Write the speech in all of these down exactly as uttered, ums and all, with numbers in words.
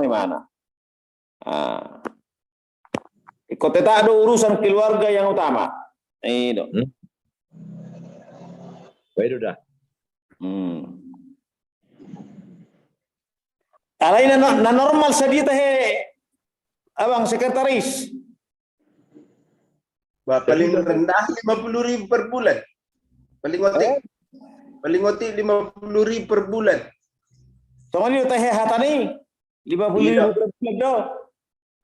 imana. Ah. Ingkon tetak do urusan keluarga yang utama. I do. Hmm. Baik do da. Hmm. Alai na, na normal sadia tahe, abang sekretaris? Bah, paling rendah lima puluh ribu per bulan. Paling otik. Eh? Paling otik lima puluh ribu per bulan. Songon i do tahe hata ni, lima puluh ribu per bulan do.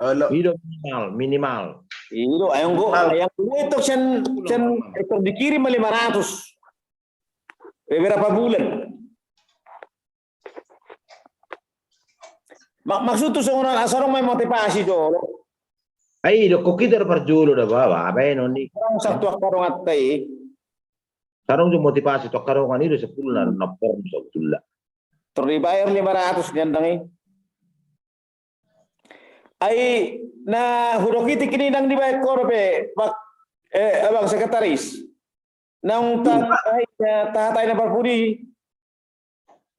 Olo. I do minimal, minimal. I do, ayang go, ayang go itu sen, sen ekor dikirim lima ratus. Beberapa bulan. Mak-, maksud tu songon na, songon ma motivasi jolo. Ai, do kok kita do parjolo da ba, ba, ba, no ni. Orang satu akar ngatai. Sarong jo motivasi tu akar ngan i do sepuluh na, na por sebetulna. Tor dibayar lima ratus ni andang i. Ai, na hudok i tingki ni nang dibaen ho dope, Pak, eh, Abang Sekretaris. Naung tahatai na, tahatai na parpudi.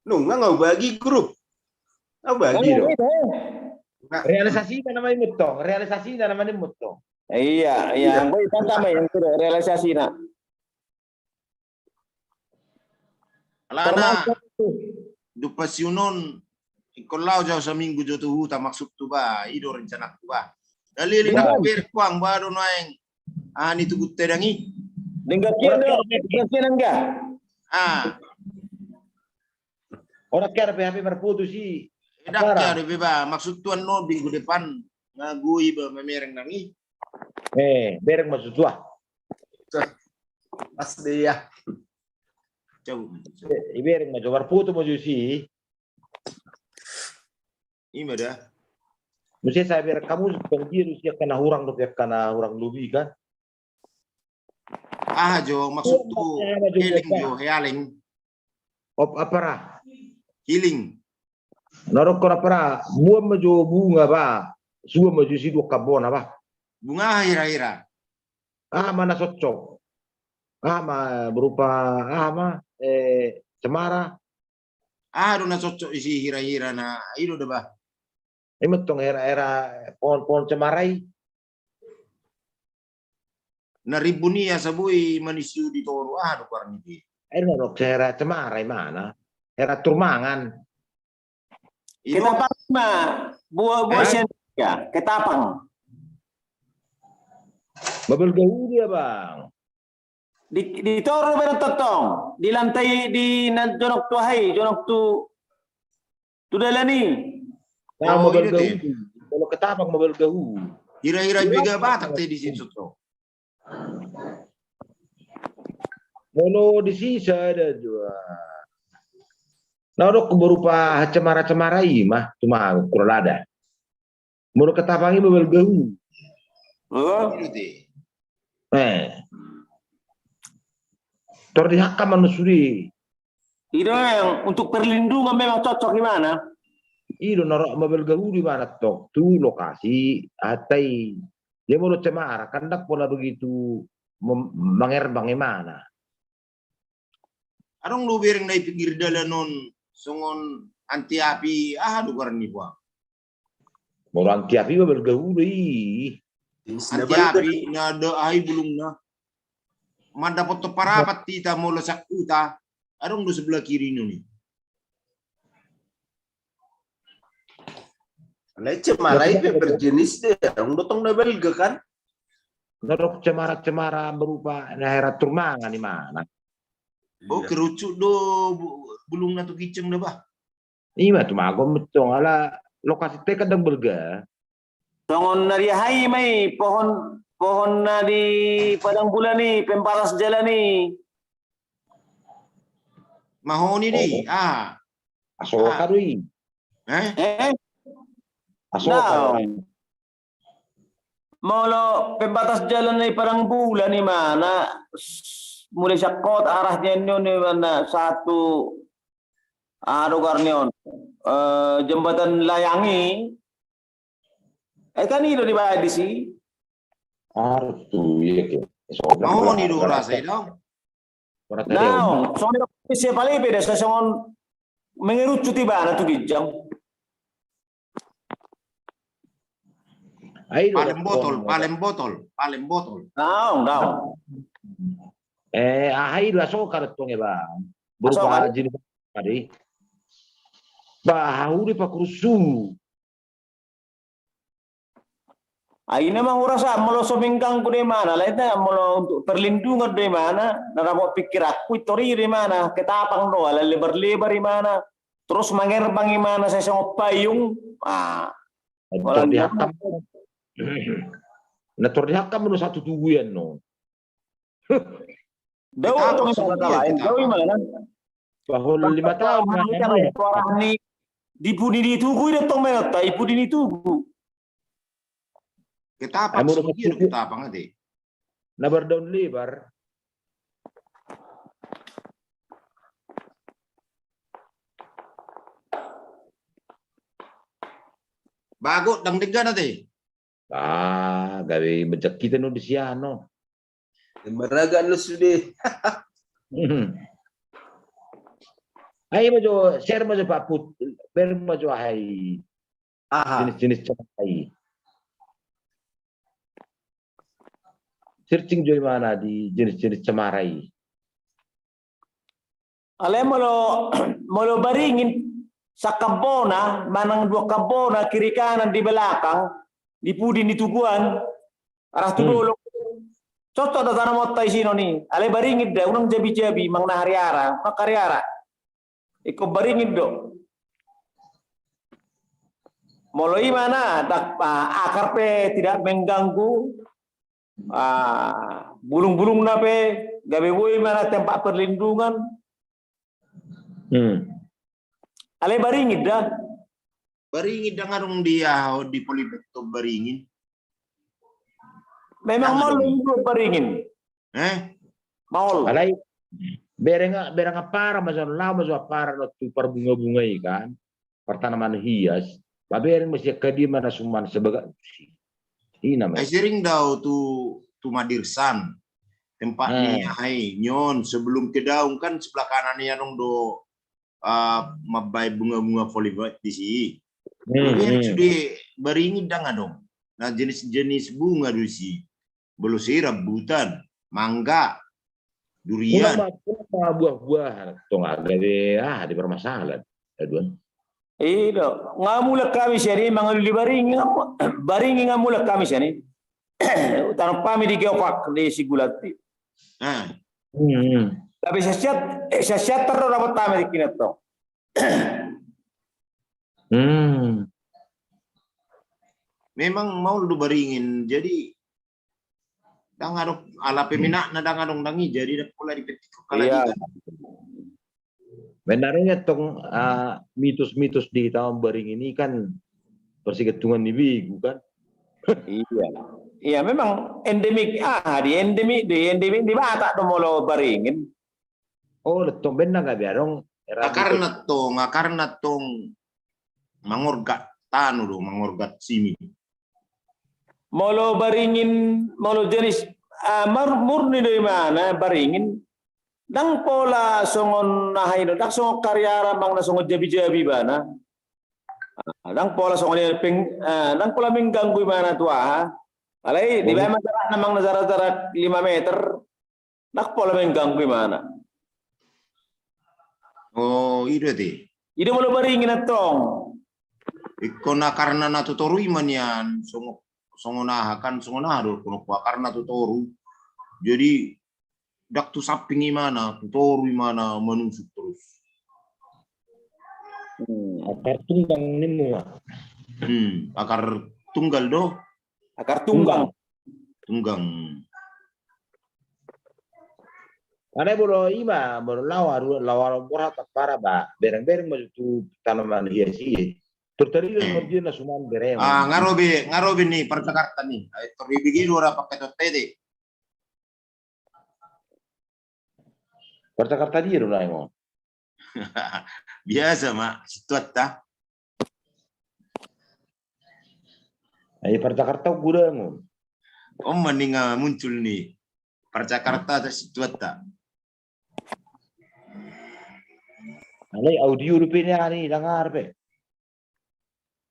Nunga nga bagi grup. Nga bagi do. Realisasi na nama imut tong, realisasi na nama imut tong. Iya, iya, anggo i tanta ma yang sudah realisasi na. Alana, dumpa siunon, ingkon laho jo saminggu jo tu huta, maksud tu ba, i do rencana tu ba. Dalili na berkuang ba do naeng. Ah, ni tu gutta dang i. Denggan kian do, denggan kian angga. Ah. Orang kira P H P marputus i. Edak ya do be ba, maksud tu annon minggu depan. Nga gui ba mamereng nang i. Eh, bereng maksud tu ah. Pas dia. Jauh. Eh, ibereng ma jo marpoto ma jo si. Ima da. Mesti saya bereng hamu, kan dia tu siap kana hurang do, siap kana hurang lobi kan. Aha jo maksud tu healing jo, healing. Op, apa ra? Healing. Na dokkon apa ra, buan ma jo bunga ba, suan ma jo si dua kabona ba. Bunga aha hira-hira? Aha ma na cocok? Aha ma berupa, aha ma, eh, cemara? Aha do na cocok isi hira-hira na, i do da ba. Ima tong hira-hira pohon-pohon cemara i. Na rimbun i asa boi manisiu di toru, aha do goar ni be. Ai na dok hera cemara imana. Hera turmangan. Ketapang ma, buah, buah sian ya, ketapang. Mabalga hu dia, Bang. Di, di toru berang totong, di lantai di na jonok tu aha i, jonok tu Tu dalan i. Molo ketapang mabalga hu. Hira-hira bega Batak te di situ. Molo di sisa ada juga. Na dok berupa cemara-cemara i ma, cuma kurang ada. Molo ketapang i mabalga hu. Eh. Tor di haka manusu di. I do yang untuk perlindungan memang cocok imana. I do na ro mabalga hu di mana tok tu lokasi atai. Dia molo cemara kan dang pola begitu mangerbang imana. Adong do bereng na i pinggir dalan on songon anti api, aha do goar ni, Bang? Molo anti api mabalga hu do i. Anti api na do aha i bulungna. Mandapothon parapat hita molo sian huta. Adong do sebelah kiri nuni. Alai cemara i pe berjenis de, adong do tong na balga kan. Na dok cemara-cemara berupa na hera turmangan imana. Oh, kerucut do bulungna tu ginjang da bah. Ima tu mago metong ala lokasi te kan dang balga. Songon na di aha i ma i pohon, pohon na di padang bulan i, pembatas jalan i. Mahoni di, ah. Asoka do i. Eh? Asoka. Molo pembatas jalan i padang bulan imana, mulai sian kota arah nian nian imana satu, aha do goar ni on, eh, jembatan layang i. Eh, kan i do dibaen disi. Artu iya ke. Mahoni do rasa i do. Naung songon i do, siapa lebe da songon mengerucut ibana tu ginjang. Ai do palem botol, palem botol, palem botol. Naung, naung. Eh, aha i do asoka do tong, Bang? Berupa jenis apa di? Ba, hahu di pakurusu. Ai na ma hurasa molo so mengganggu do imana, lain na molo untuk perlindungan do imana, na rap pikiranku i tor i do imana, ketapang do ala lebar-lebar imana, terus mangerbang imana sai songon payung. Ah. Tor dihakkam. Na tor dihakkam do satu tugu i annon. Dao tong, imana. Bahul lima taon. Di pudi ni tugu i do tong, menotta i pudi ni tugu. Ketapang, ketapang ate. Na mardaun lebar. Bagot dang denggan ate. Ah, gabe manjak hita no di sian on. Maraga no sude. Ai ma jo, share ma jo, Pak Put, share ma jo, ahai. Aha. Jenis-jenis cemara i. Searching jo imana di jenis-jenis cemara i. Alai molo, molo baringin, sangkambona, manang dua kambona, kiri kanan, di belakang, di pudi ni tugu an, arah tu dolok. Cocok do tanamonta i sinon i. Alai baringin da, unang jabi-jabi, manang na hariara, manang hariara. Ingkon baringin do. Molo imana, dak, ah, akar pe tidak mengganggu, ah, bulung-bulungna pe gabe boi ma na tempat perlindungan. Hmm. Alai baringin da. Baringin da ngadong di, ah, di Polybag do baringin. Memang maol do baringin. Eh? Maol. Alai bereng, bereng ampara ma jo, laho ma jo ampara do tu parbunga-bunga i kan. Partanaman hias, ba bereng ma sian dia ma na suman sebagai tusi. Ina ma. Ai sering dao tu, tu Madirsan. Tempat ni ahai, nyon, sebelum ke daun kan sebelah kanan i adong do, ah, mambaen bunga-bunga Polybag disi. Hmm, bereng sude baringin dang adong. Na jenis-jenis bunga do disi. Molo si rambutan, mangga, durian. Unang ma, unang ma buah-buahan, tong gabe, ah, dipermasalah. Aduan. I do, nga mulak hami sian i mangalului baringin, baringin nga mulak hami sian i. Tanom hami di geopark di Sigulati. Ah. Hmm. Tapi sasiat, eh, sasiat terus dapat hami di kinetong. Hmm. Memang maol do baringin, jadi dang adong, ala pe minakna dang adong dang i, jadi dang pola dipetik halak i kan. Benar i tong, ah, mitos-mitos di hita on baringin i kan persigantungan ni begu kan. Iya. Iya, memang endemik, ah, di endemik, di endemik di Batak do molo baringin. Oh, do tong, benar gabe adong. Akarna tong, akarna tong mangorgat tano do, mangorgat simi. Molo baringin, molo jenis, ah, mar-, murni do imana baringin, dang pola songon aha i do, dang songon kariara manang na songon jabi-jabi ibana. Ah, dang pola songon i peng-, ah, dang pola mengganggu imana tu aha. Alai dibaen ma jarakna manang na jarak-jarak lima meter. Dang pola mengganggu imana. Oh, i do ate. I do molo baringin antong. Ingkon akarna na tu toru i ma nian, songon, songon aha kan, songon aha do, ingkon akarna tu toru. Jadi, dang tu samping imana, tu toru imana manusuk terus. Hmm. Akar tunggang ni mua. Hmm, akar tunggal do. Akar tunggang. Tunggang. Mana bolo ima, bolo lawa, lawa, lawa, borhat, ampara ba, bereng-bereng ma tu tanaman hias i. Tertarius ma dia na suman bereng. Ah, nga ro be, nga ro be ni par Jakarta ni. Ai, tor i bege do ra pakai tottete. Par Jakarta dia do na imo. Biasa ma, situata. Ai par Jakarta gudangon. On ma ninga muncul ni par Jakarta ta situata. Alai audio dope ni ari dangar pe.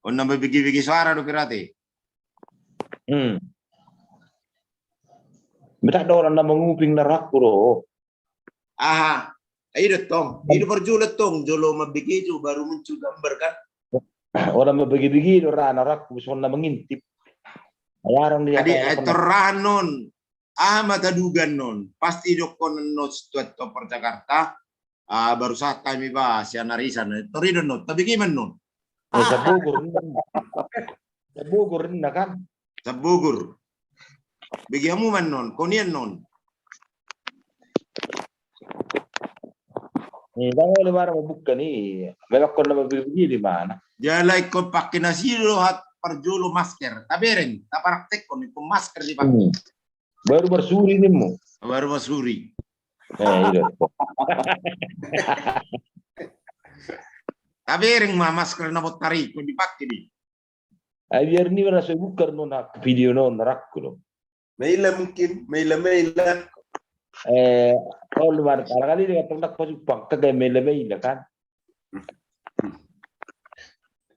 On na bege-bege suara dope ra ate. Hmm. Minta do na manguping na rohangku do. Aha. Ai do tong. Ai do parjolo tong jolo mambege jo baru muncul gambar kan. Ora mambege-bege do ra na rohangku songon na mangintip. Ai arang dia. Adi, ai torang non. Aha ma taduga non. Pasti dohonon non situan tu Jakarta. Ah, baru sahat hami ba sian arisan. Tori do non. Tapi gimana non? Eh, Sabogor. Sabogor ninna kan. Sabogor. Bege hamu ma non, konian non. Eh, bang ole mara mabuka ni. Memang kau nama bege di mana? Jala ikon pakai nasi lo hat parjolo masker. Tabereng, tapraktekkon ikon masker di pakai. Hmm. Baru marsuri nimmu. Baru marsuri. Eh, iya. Tabereng ma masker na botari ikon dipakai di. Ai biar ni na so bukar non hak video non rakku do. Maila mungkin, maila maila. Eh, oh luar kali kali dia tong nak pasuk pangkat dia maila maila kan.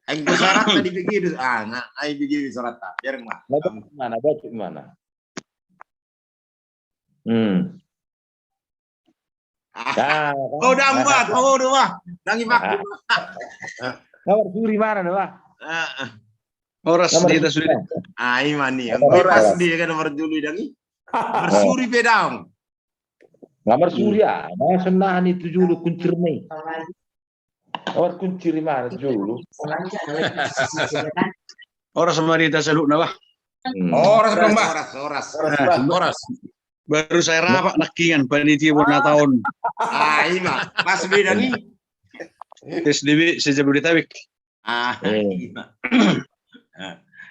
Ai syarat tadi begitu, ah, nah, ai begitu syarat biar mah. Mana baca mana? Hmm. Ah, oh, dang bat, oh, do bah. Dang imak. Nomor suri mana do bah? Horas di ta suri. Ah, ima ni. Horas di kan nomor julu dang i. Marsuri pe daong. Nomor suri ah. Masa nahan itu julu kuncir ni. Awar kunci di mana dulu? Horas ma di ta saluhutna bah. Hmm. Horas dong bah. Horas, horas. Horas. Baru saya rapat nangkiningan panitia bona taon. Ah, ima. Pas beda ni. S D B se-Jabodetabek. Ah, ima.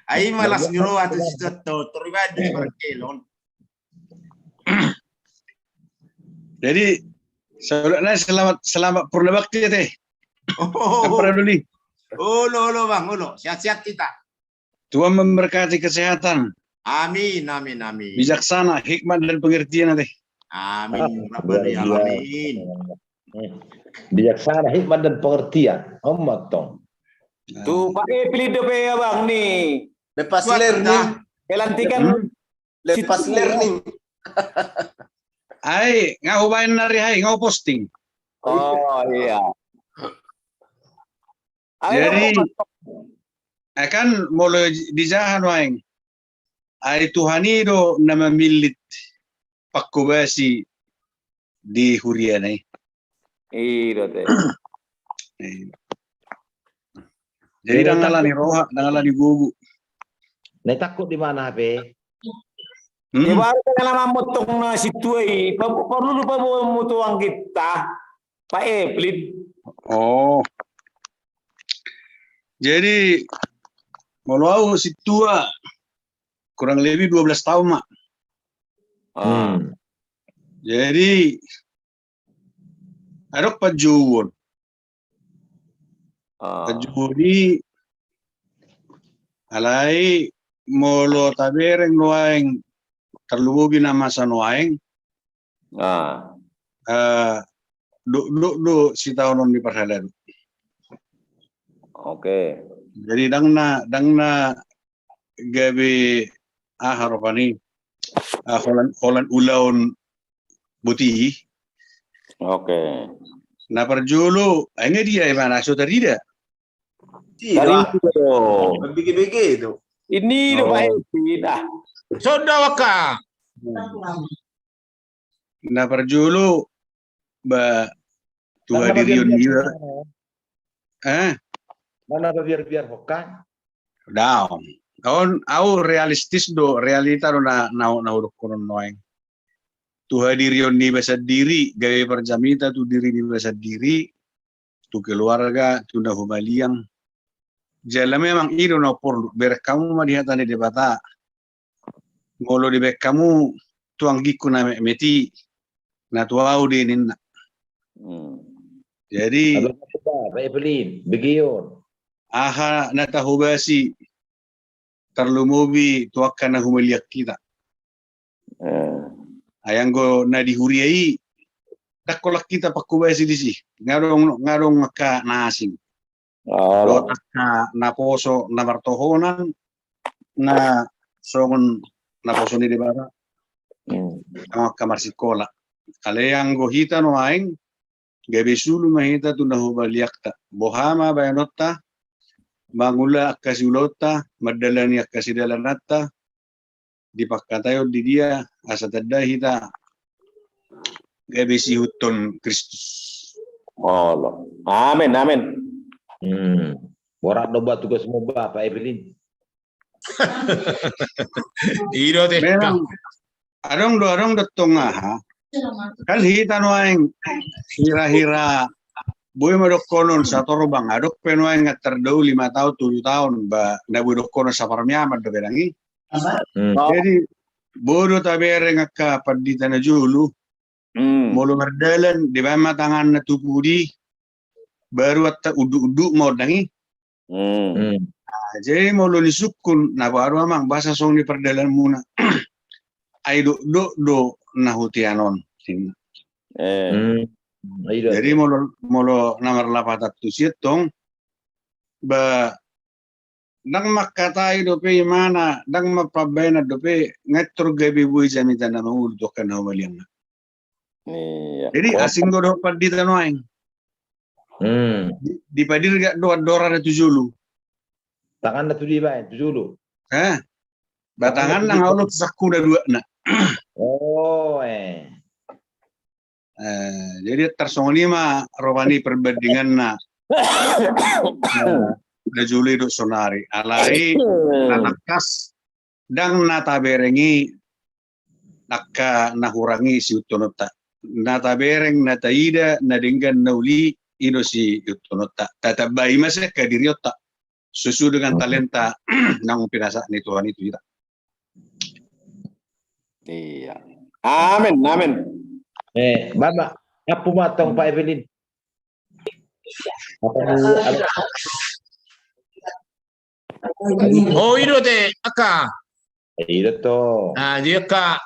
Ah, ima las ni roha tu situ tu teribadi parkelon. Jadi, saudara, selamat, selamat purna bakti ya, Teh. Oh. Apa dulu? Olo, olo, Bang, olo. Sehat-sehat kita. Tuhan memberkati kesehatan. Amin, amin, amin. Bijaksana, hikmat dan pengertian, Teh. Amin, ya Rabbal alamin. Bijaksana, hikmat dan pengertian. Amat tong. Tu Pak Eplin dope abang ni. Lepas learning. Pelantikan. Lepas learning. Ai, nga hubaen nari hai, nga posting. Oh iya. Jadi, ai kan molo dijaha nuaeng. Ai Tuhan i do na mamillit pangkobasi di huriana i. I do Teh. Jadi dang ala ni roha, dang ala ni gogo. Na tangkok di mana hape? Hmm. Ibarat na mamotong na sintua i, parlu do paboaonmu tu anggitta, Pak Eplin. Oh. Jadi molo au sintua kurang lebih dua belas tahun ma. Ah. Hmm. Jadi adong panjouon. Ah. Panjouon i alai molo tabereng nuaeng tarlumobi na masa nuaeng. Ah. Eh, do, do, do sitaonon ni parhalado. Oke. Jadi dang na, dang na gabe aha rupani, ah, holan, holan ulaon boti. Oke. Na parjolo, ai nga dia ima na so tarida. Tarida do. Bege-bege do. Ini do Pak Eplin. Sonda waka. Na parjolo ba tu hadirion niba. Eh? Mana ba biar-biar hoka? Daong. Au, au realistis do, realita do na, na, na hudok konon noeng. Tu hadirion niba sandiri, gabe parjamita tu diri niba sandiri, tu keluarga, tu na humaliang. Jala memang i do na porlu, bereng hamu ma di hata ni Debata. Molo dibaen hamu tu anggingku na metmet i, na tu au do ninna. Hmm. Jadi, Pak Eplin, begeon. Aha na tahobasi tarlumobi tu angka na humaliang hita. Eh. Ai anggo na di huria i, dang holan hita pangkobasi disi. Nga dong, nga dong angka na asing. Dohot angka na poso na martohonan, na songon naposo ni Debata. Angka marsikola. Alai anggo hita nuaeng gabe sulu ma hita tu na hubaliakta. Boha ma baenonta, mangula angka siulaonta, mandalani angka sidalananta, dipangkataion di dia, asa tanda hita gabe siihuthon Kristus. Olo. Amen, amen. Hmm. Borat do ba tugasmu ba, Pak Evelyn. Ido te. Memang adong do, adong do tong aha. Kan hita nuaeng hira-hira boi ma dohonon satorbang, adong pe nuaeng antar dao lima taon, tolu taon, ba na boi dohonon saparmiaman do berang i. Hmm. Jadi boi do tabereng angka pandita na jolo. Hmm. Molo mardalan, dibaen ma tanganna tu pudi, baru antar unduk-unduk ma ondang i. Hmm. Hmm. Ah, jadi molo ni sungkun, na baru amang, boasa songon i pardalananmuna. Ai dokdok do na hutian on. Eh. Hmm. Jadi molo, molo na marlapatan tusi antong, ba ndang mangkatai dope imana, ndang marpambahenan dope, nga tor gabe boi jamita na mangolu tu angka na humaliangna. Iya. Jadi asing do dohot pandita nuaeng. Hmm. Di, dipadirgak do andorana tu jolo. Tanganna tu dia baen, tu jolo. Eh. Ba tanganna nga olo tu sangkuna duakna. Oh, eh. Eh, jadi tarsongon i ma rupani perbandinganna. Eh, na jolo i dohot sonari. Alai na tangkas ndang na tabereng i angka na hurang i siihuthononta. Na tabereng, na taida, na denggan, na uli, i do siihuthononta. Tatambai ma sian hadirionta. Sesuai dengan talenta naung pinasahat ni Tuhan i tu hita. Iya. Amen, amen. Eh, Bapak, apa matang Pak Evelyn? Apa dulu? Oh, i do te, angka. I do to. Ah, jadi angka.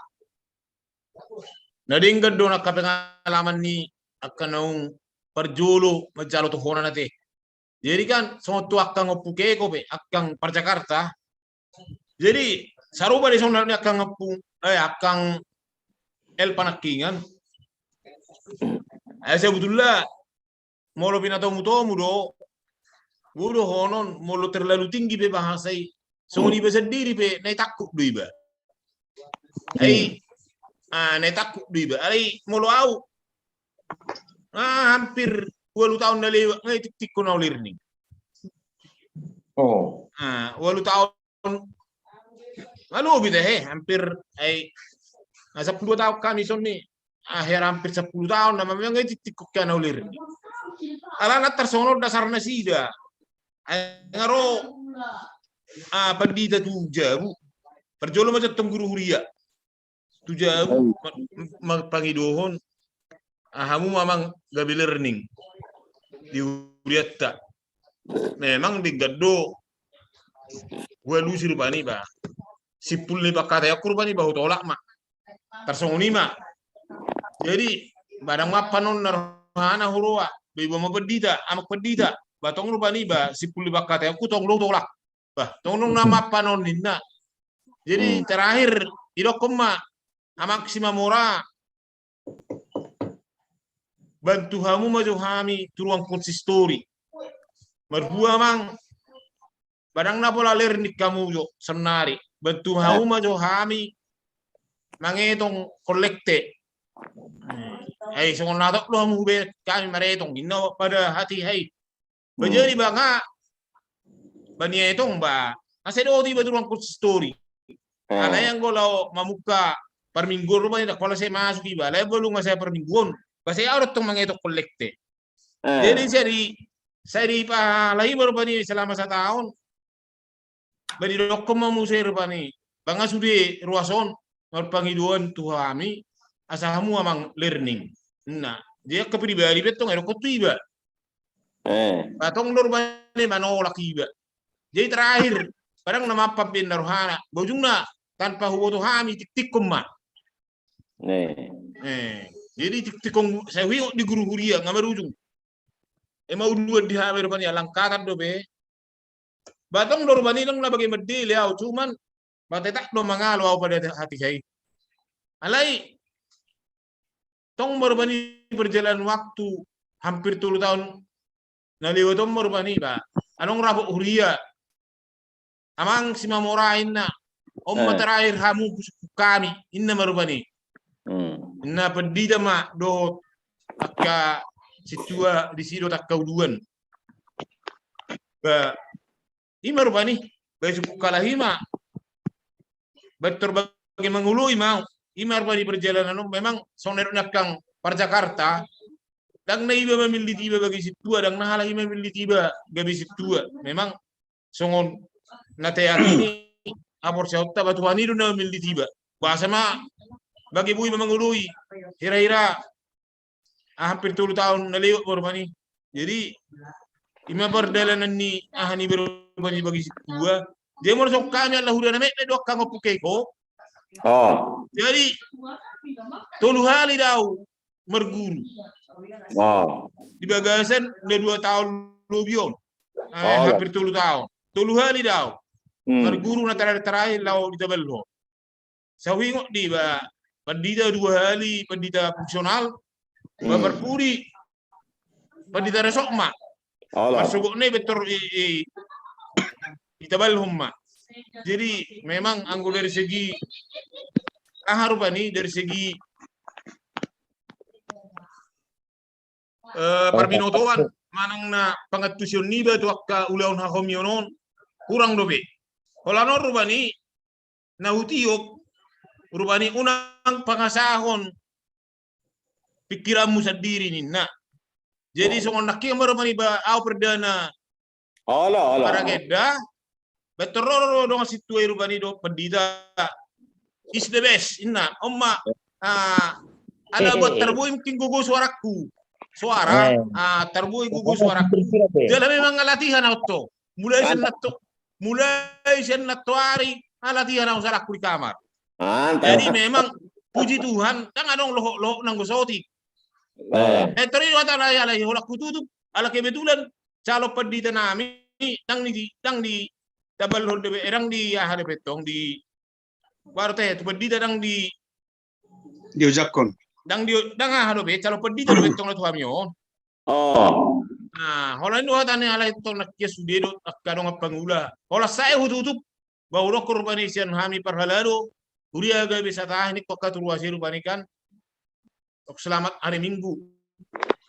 Na denggan do angka pengalaman ni angka naung parjolo manjalo tohonanna te. Jadi kan songon tu angka Ompu Keko pe, angka par Jakarta. Jadi sarupa do songon ni angka Ompu, eh, angka Elpa nangkiningan. Eh, sebetulna molo pinatomu-tomu do, boi dohonon molo terlalu tinggi pe bahasa i, songon iba sendiri pe na i tangkup do iba. Ai, ah, na i tangkup do iba. Alai molo au, ah, hampir ualu taon na lewat nga i tiktikkon au learning. Oh. Ah, ualu taon. Nga lobi tahe, hampir, ai, ah, sampulu taon hami songon i. Akhir hampir sampulu taon na memang i tiktikkon au learning. Alana tarsongon on dasar nasida. Ai nga ro, ah, pandita tu jabu. Parjolo ma tong guru huria. Tu jabu, ma-, ma-, mangidohon, ah, hamu ma amang gabe learning di hurianta. Memang denggan do. Ualusi rupani ba. Simpul ni pangkataion rupani ba hutolak ma. Tarsongon i ma. Jadi, ba ndang mampan on na rohana huroha. Ba iba ma pandita, amang pandita. Ba tong rupani ba, simpul ni pangkataion tong do hutolak. Bah, tong na mampan on ninna. Jadi, hmm, terakhir, didokkon ma, amang Simamora, bantu hamu ma jo hami tu ruang konsistori. Marhua amang, ba ndang na pola learning hamu jo, sonnari. Bantu hamu ma jo hami, mangetong kolekte. Ai, songon na tok do hamu hubege hami maretong, ninna pada hatiha i. Ba jadi ba nga, ba nietong ba. Asa dohot iba tu ruang konsistori. Alai anggo laho mamungka parmingguon rupani, ndang pola sai masuk iba. Alai anggo laho nga sai parmingguon, ba sai au do tong mangetong kolekte. Jadi sai di, sai dipahalahi ma rupani selama sataon. Ba didokkon ma muse rupani, ba nga sude ruas on marpangidoan tu hami, asa hamu amang learning. Nah, jadi angka pribadi pe tong didokkon tu iba. Eh. Ba tong do rupani manolak iba. Jadi terakhir, ba ndang na mampan pe ninna rohana. Ba ujungna, tanpa huboto hami, tiktikkon ma. Eh. Eh, jadi tiktikkon, sai huingot di guru huria, nga marujung. Ima uluan di hami rupani, alangkatan dope. Ba tong do rupani ndang na bage mandele au, cuman Ba tetap do mangalo au pada hatiha i. Alai tong ma rupani perjalanan waktu hampir tolu taon na lewat on ma rupani ba adong rapot huria. Amang Simamora inna, on ma terakhir hamu husungkun hami, inna ma rupani. Inna pandita ma dohot angka sintua disi dohot angka uluan. Ba i ma rupani, ba i sungkun halak i ma. Ba tor bage mangoloi ma au. I ma rupani perjalanan on memang songon na nidok ni angka par Jakarta. Ndang na iba mamillit iba bagi sintua, ndang na halak i mamillit iba gabe sintua. Memang songon na teat i haporseaonta ba Tuhan i do na mamillit iba. Boasa ma bage boi ma mangoloi, hira-hira ah, hampir tolu taon na lewat ma rupani. Jadi i ma pardalanan ni aha ni ba rupani bagi sintua. Jadi molo songon hami ala huria na metmet do angka ngompu keko. Jadi tolu hali do au marguru di bagasan na dua taon lobi on. Eh, hampir tolu taon. Tolu hali do au marguru na terakhir-terakhir laho di Tabalhon. Sai huingot di ba pandita dua hali, pandita fungsional, ba parpudi pandita resort ma. Marsogotna i bentor i, i, i Tabalhon ma. Jadi memang anggo dari segi aha rupani, dari segi eh, parbinotoan manang na pangantusion niba tu angka ulaon hahomion on hurang dope. Holan on rupani na hutiop rupani unang pangasahon pikiranmu sandiri ninna. Jadi songon nangkin ma rupani ba au perdana Olo, olo. Maragenda, bentor ro dongan sintua i rupani dohot pandita. Is the best, inna. On ma, ah, ala buat tarboi mungkin gogo suaraku. Suara, ah, tarboi gogo suaraku. Jala memang latihan au tong. Mulai sian na tong, mulai sian na tong ari, ah, latihan au suaraku di kamar. Jadi memang puji Tuhan, ndang adong lohot-lohot nanggo saotik. Eh, tori do hata alai, alai holan hututup, ala kebetulan calon pandita nami, ndang di, ndang di Tabalhon dope, eh, ndang di aha dope tong, di, baru te, tu pandita ndang di, diojakhon. Ndang di, ndang aha dope, calon pandita dope tong na tu hami on. Oh. Nah, holan i do hata ni alai tong nangkin sude do angka dongan pangula. Holan sae hututup, ba hudokkon rupani sian hami parhalado, huria gabe satahi ni angka tu ruas i rupani kan. Tok selamat hari Minggu.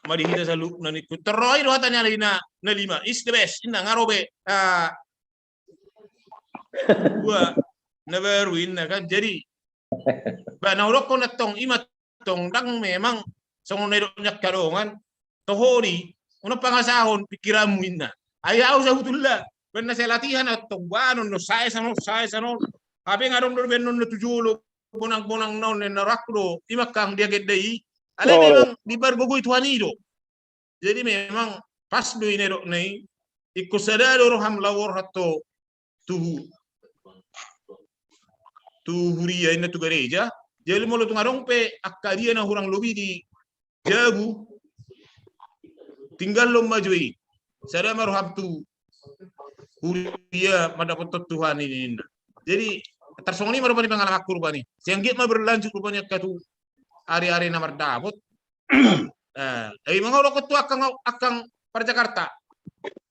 Ma di hita saluhutna ningku. Tor ro i do hata ni alai na, na lima. Is the best. Inna nga ro be. Ah, dua. Na baru inna kan. Jadi, ba na hudokkon antong, i ma tong ndang memang songon na nidok ni angka dongan. Toho di, unang pangasahon pikiranmu inna. Ai au sahutulla, baen na sai latihan antong, ba non do sae sanon, sae sanon. Hape nga adong do baen non do tu jolo, bonang-bonang naon na rohangku do, i ma angka di agenda i. Alai memang dipargogoi Tuhan i do. Jadi memang pas do i na nidokna i, ingkon sada do roham laho roham tu tu, tu huria inna tu gareja. Jadi molo tung adong pe angka dia na hurang lobi di jabu, tinggalhon ma jo i. Sada ma roham tu huria mandapothon Tuhan i ninna. Jadi tarsongon i ma rupani pangalamanku rupani. Sai anggiat ma berlanjut rupani angka tu ari-ari na mardapot. Eh, ai mangadokkon tu angka, angka par Jakarta.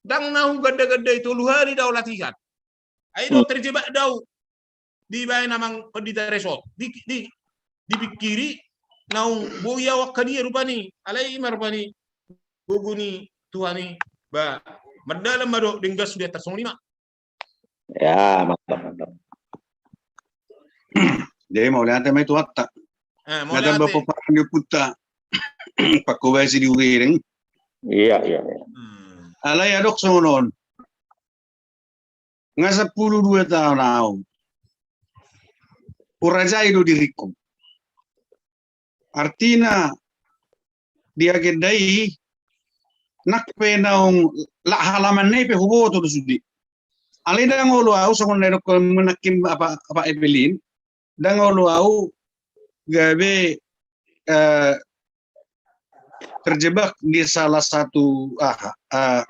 Ndang na huganda-gandai, tolu hali do au latihan. Ai do terjebak do au dibaen amang pandita resort. Di, di, dipikiri naung boi au angka dia rupani. Alai i ma rupani gogo ni Tuhan i ba mardalan ma dohot denggan sude tarsongon i ma. Ya, mantap, mantap. Jadi mauliate ma i tu Tuhanta. Eh, mauliate. Pomparan ni ompunta. Pangkobasi di Ubereng. Iya, iya, iya. Hmm. Alai adong songon on. Nga sampulu dua taon au. Hurajai do diringku. Artina di agenda i nang pe naung lak halaman na i pe huboto do sude. Alai ndang olo au songon na nidok nangkin apa, apa Evelyn, ndang olo au gabe, eh, terjebak di salah satu, ah, eh,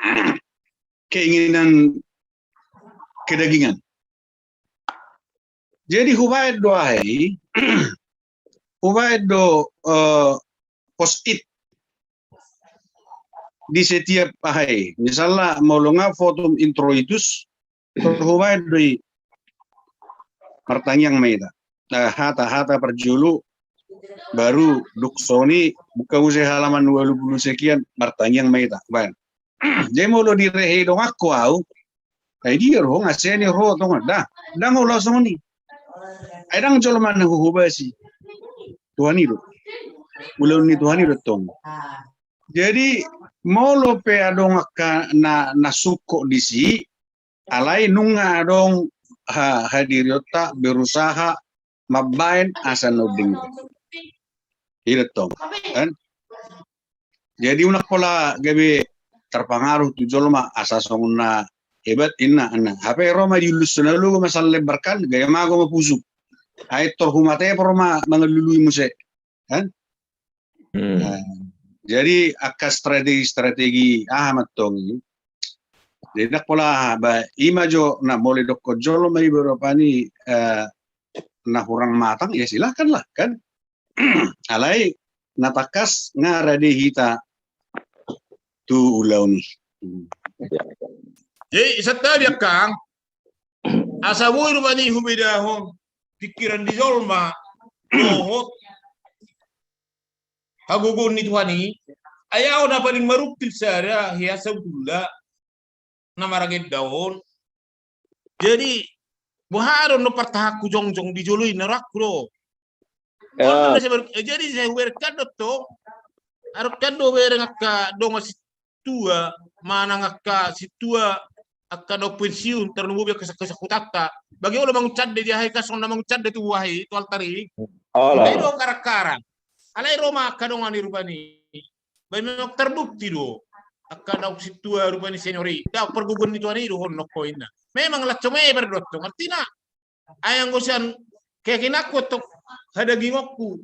keinginan kedagingan. Jadi hubaen do aha i, hubaen do, eh, post-it di setiap aha i. Misalna molo nga fotum introitus, hubaen do i, martangiang ma hita. Nah, hata-hata parjolo, baru dung songon i, buka muse halaman walu pulu sekian, martangiang ma hita, hubaen. Jadi molo direhei donganku au, ai dia ro, nga senior ho, tong, da, ndang olo songon i. Ai ndang jolma na huhobasi. Tuhan i do. Ulaon ni Tuhan i do tong. Jadi molo pe adong angka na, na sungkot disi, alai nunga adong ha, hadirionta berusaha mambaen asa na undeng. I do tong, kan? Jadi unang pola gabe terpengaruh tu jolma asa songon na hebat inna, anna. Hape ro ma diullus na logo ma sallembar kan, gaya mago ma pusuk. Ai tor humatepor ma mangalului muse. Kan? Hmm. Nah, jadi angka strategi-strategi aha ma tong i. Jadi ndang pola aha, ba, i ma jo na molo didokkon jolma i berupa ni, eh, na hurang matang, ya silakan lah, kan? Alai na tangkas nga rade hita tu ulaon i. Hmm. Jadi santabi angka, asa boi rupani hubedahon pikiran ni jolma dohot hagogoon ni Tuhan i. Ai au na paling marungkil sada hea sabutulna na maragenda on. Jadi boha do na partahanku jongjong di jolo i, na rohangku do. Ya. Jadi saya huberengkan do tong. Haruskan do bereng angka dongan si tua, manang angka sintua, angka na pensiun, tarlumobi angka sangkutanta. Bagi olo mangucande di aha i, kasong na mangucande tu aha i, tu altar i. Olo. Ai do karakara. Alai ro ma angka dongan i rupani. Ba memang terbukti do. Angka na sintua rupani senior i. Da pargogoon ni Tuhan i do hon nongko inna. Memang laco meber do tong. Artina, ai anggo sian keyakinanku tong hadagingonku.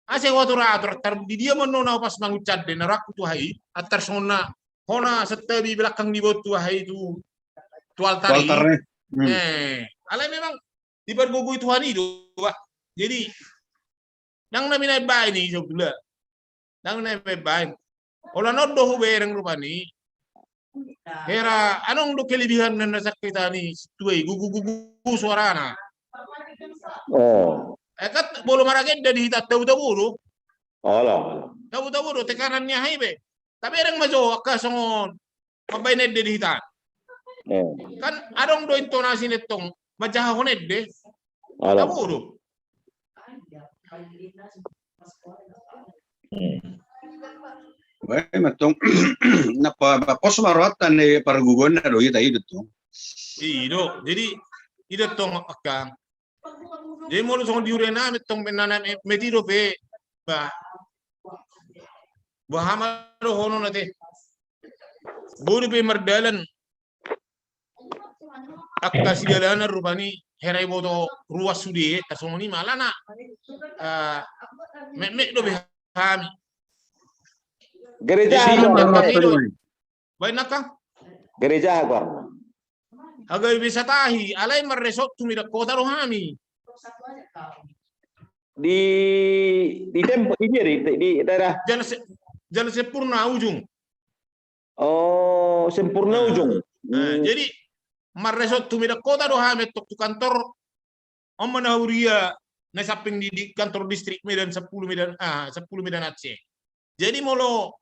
Asa huatur-atur, antar di dia ma na pas mangucande na rohangku tu aha i, antar songon na hona santabi belakang ni boru tu aha i tu, tu altar i. Tu altar i. Hmm. Eh, alai memang dipargogoi Tuhan i do, bah. Jadi, ndang na binaen-baen i, sebetulna. Ndang na binaen-baen. Holan on do hubereng rupani. Hera, adong do kelebihan na, na sangkitan i, sintua i, gugu-gugu suarana. Oh. Eh, kan, molo maragenda di hita tabo-tabo do. Olo. Tabo-tabo do, tekanan ni aha i be. Tabereng ma jo, angka songon mambaen ende di hita. Oh. Kan, adong do intonasi na tong, manjahahon ende. Olo. Tabo do. Hmm. Bae ma tong, na pa, pa, pos ma rohanta ni pargogoonna do hita i do tong. I do, jadi i do tong angka. Jadi molo songon di huria nami tong, na, na, met i dope, bah. Bah, hama dohononna te. Boi dope mardalan angka sidalanan rupani, hera iboto ruas sude, tasongon i ma alana, eh, metmet dope hami. Gereja. Jadi, aha goarna? Baen angka? Gereja aha goarna? H K B P Satahi, alai marresort tu Medan Kota do hami. Di, di Tempo, di dia, di, di daerah Jalan Se-, Jalan Sempurna ujung. Oh, Sempurna ujung. Nah, jadi marresort tu Medan Kota do hami antong tu kantor. On ma na huria na samping di, di kantor distrik Medan sampulu Medan, ah, sampulu Medan Aceh. Jadi molo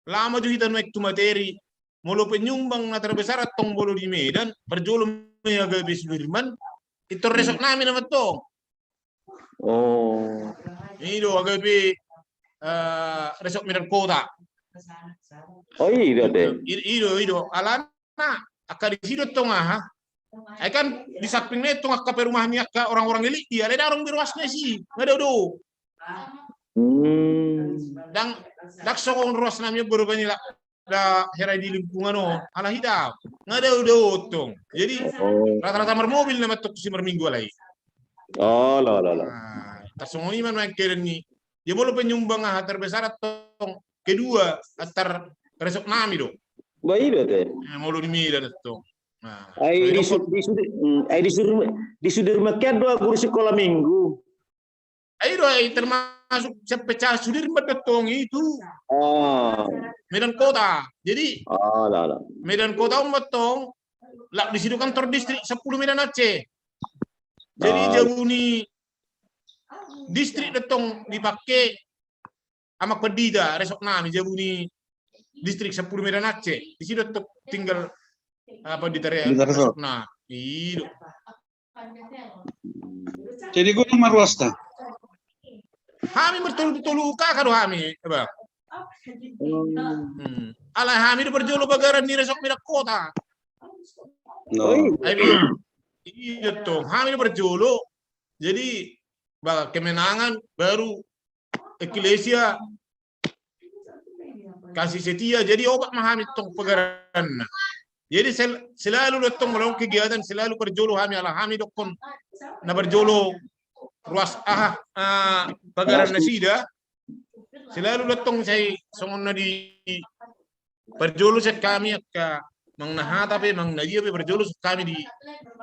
lama jo hita nuaeng tu materi, molo penyumbang na terbesar antong molo di Medan, parjolo ma H K B P Sudirman, intor resort nami nama tong. Oh. I do H K B P, eh, Resort Medan Kota. Oh, i do te. I, i do, i do. Alana, angka disi do tong aha. Ai kan di samping na i tong angka perumahan ni angka orang-orang elit i, alai ndang adong be ruasna disi. Nga dao do. Hmm. Ndang, ndang songon ruas nami on baru bani la da hera di lingkungan on, alai hita nga dao dao tong. Jadi rata-rata marmobil nama tong si marminggu alai. Oh, lo, lo, lo. Nah, tasongon i ma nuaeng keadaan ni. Dia molo penyumbang aha terbesar antong kedua antar resort nami do. Ba i do te. Eh, molo di Medan antong. Ai di Sudirman, ai di Sudirman, di Sudirman kan do guru sikola minggu. Ai do, ai termasuk sian pecahan Sudirman do tong itu. Medan Kota. Jadi Medan Kota on ma tong, laos disi do kantor distrik sampulu Medan Aceh. Jadi jabu ni distrik do tong dipake amang pandita, resort nami, jabu ni distrik sampulu Medan Aceh. Disi do tong tinggal pandita resort na. I do. Jadi godang ma ruasta. Hami martolu tolu K K do hami, Bang. Alai hami do parjolo pagaran ni resort Medan Kota. Ai, i do tong, hami do parjolo. Jadi, ba, Kemenangan, baru Eklesia, Kasih Setia, jadi opat ma hami tong pagaranna. Jadi selalu do tong molo kegiatan selalu parjolo hami, ala hami dokkon na parjolo ruas aha, pagaran nasida, selalu do tong sai songon na di parjolo sian hami angka manang na hata pe manang na dia pe parjolo sian hami di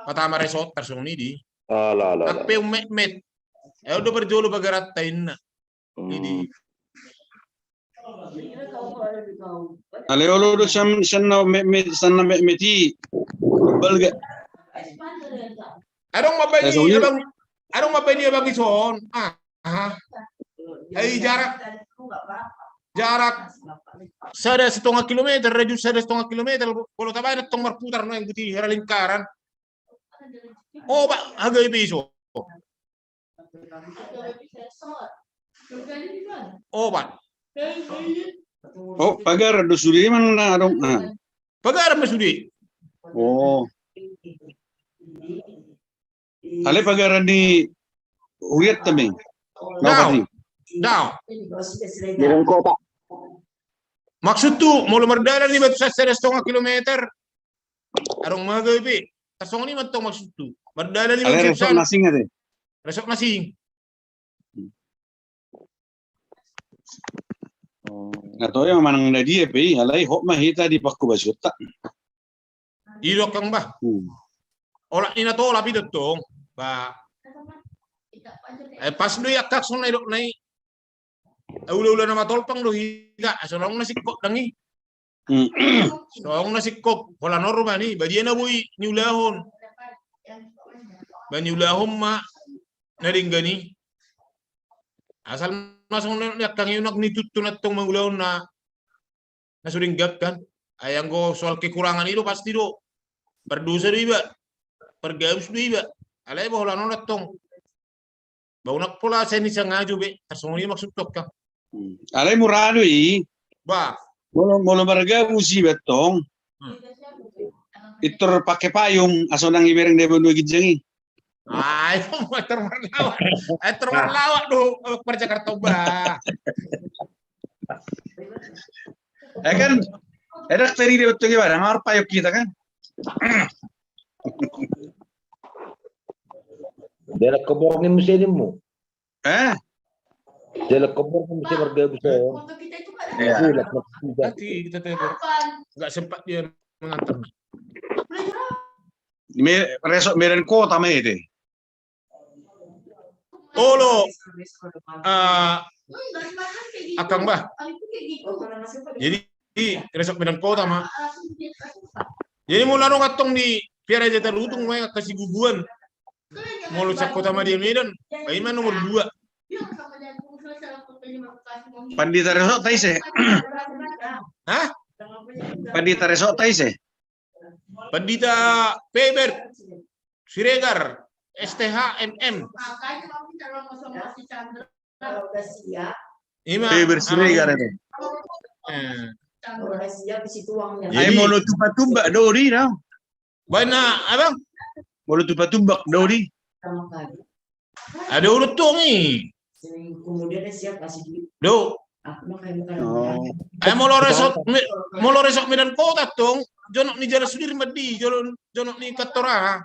Patama Resort tarsongon i di. Ala ala. Angka pe ummetmet. Ai on do parjolo pagaranta inna. Alai olo do sian na metmet, sian na metmet i. Balga. Adong ma baen i abang, adong ma baen i abang ison. Aha. Ai jarak, jarak sada setengah kilometer, radius sada setengah kilometer. Molo tabaen tong marputar na ikuti hera lingkaran. Opat hagai pe ison. Opat. O, pagaran do sude manang na adong. Pagaran ma sude. O. Alai pagaran ni hurianta ma i. Dao. Dao. Medan Kota. Maksudhu molo mardalan iba tu sada setengah kilometer. Adong ma hagai pe. Tarsongon i ma tong maksudhu. Mardalan iba tu sada. Resort na sing ate. Resort na sing. Na toe ma manang na dia pe i, alai hot ma hita di panghobasionta. I do angka, bah. Olat ni na tolap i do tong, bah. Pas do i angka songon na didok na i. Ulaula na matolpang do hita, songon na singkop dang i. Songon na singkop, holan on rumah ni, ba dia na boi niulahon. Ba niulahon ma na denggan i. Asal ma songon na angka i unang nituntun antong mangulahon na na so denggan kan. Ai anggo soal kekurangan i do pasti do. Pardosa do iba. Pargabus do iba. Alai ba holan on antong. Ba unang pola sai ni sangajo be. Tarsongon i maksudhu kan. Alai mura do i. Ba. Molo, molo margabus iba tong. Pintor pake payung asa unang ibereng di banua ginjang i. Ai, pintor marlawak. Ai, pintor marlawak do, anak par Jakarta ba. Ya kan? Enak tadi dia betul gimana? Marpayung kita kan? Dia nak keborong ni musim ni mu. Eh? Dia nak keborong ni musim margabus. Nanti kita telepon. Nggak sempat dia mengantar. Resort Medan Kota ma ate. Olo, angka bah. Jadi resort Medan Kota ma. Jadi molo adong antong di Piara Jata Lutung ma angka sibubuan. Molo sian Kota Madya Medan, ba i ma nomor dua. Pandita resort ta ise? Hah? Pandita resort ta ise? Pandita Faber Siregar, S T H M M. Ima Faber Siregar itu. Ai molo tumbak-tumbak do di na. Baen na abang. Molo tumbak-tumbak do di. Ada urut tong i. Do. Ai molo resort, molo resort Medan Kota tong, jonok ni Jalan Sudirman di, jonok ni kantor aha.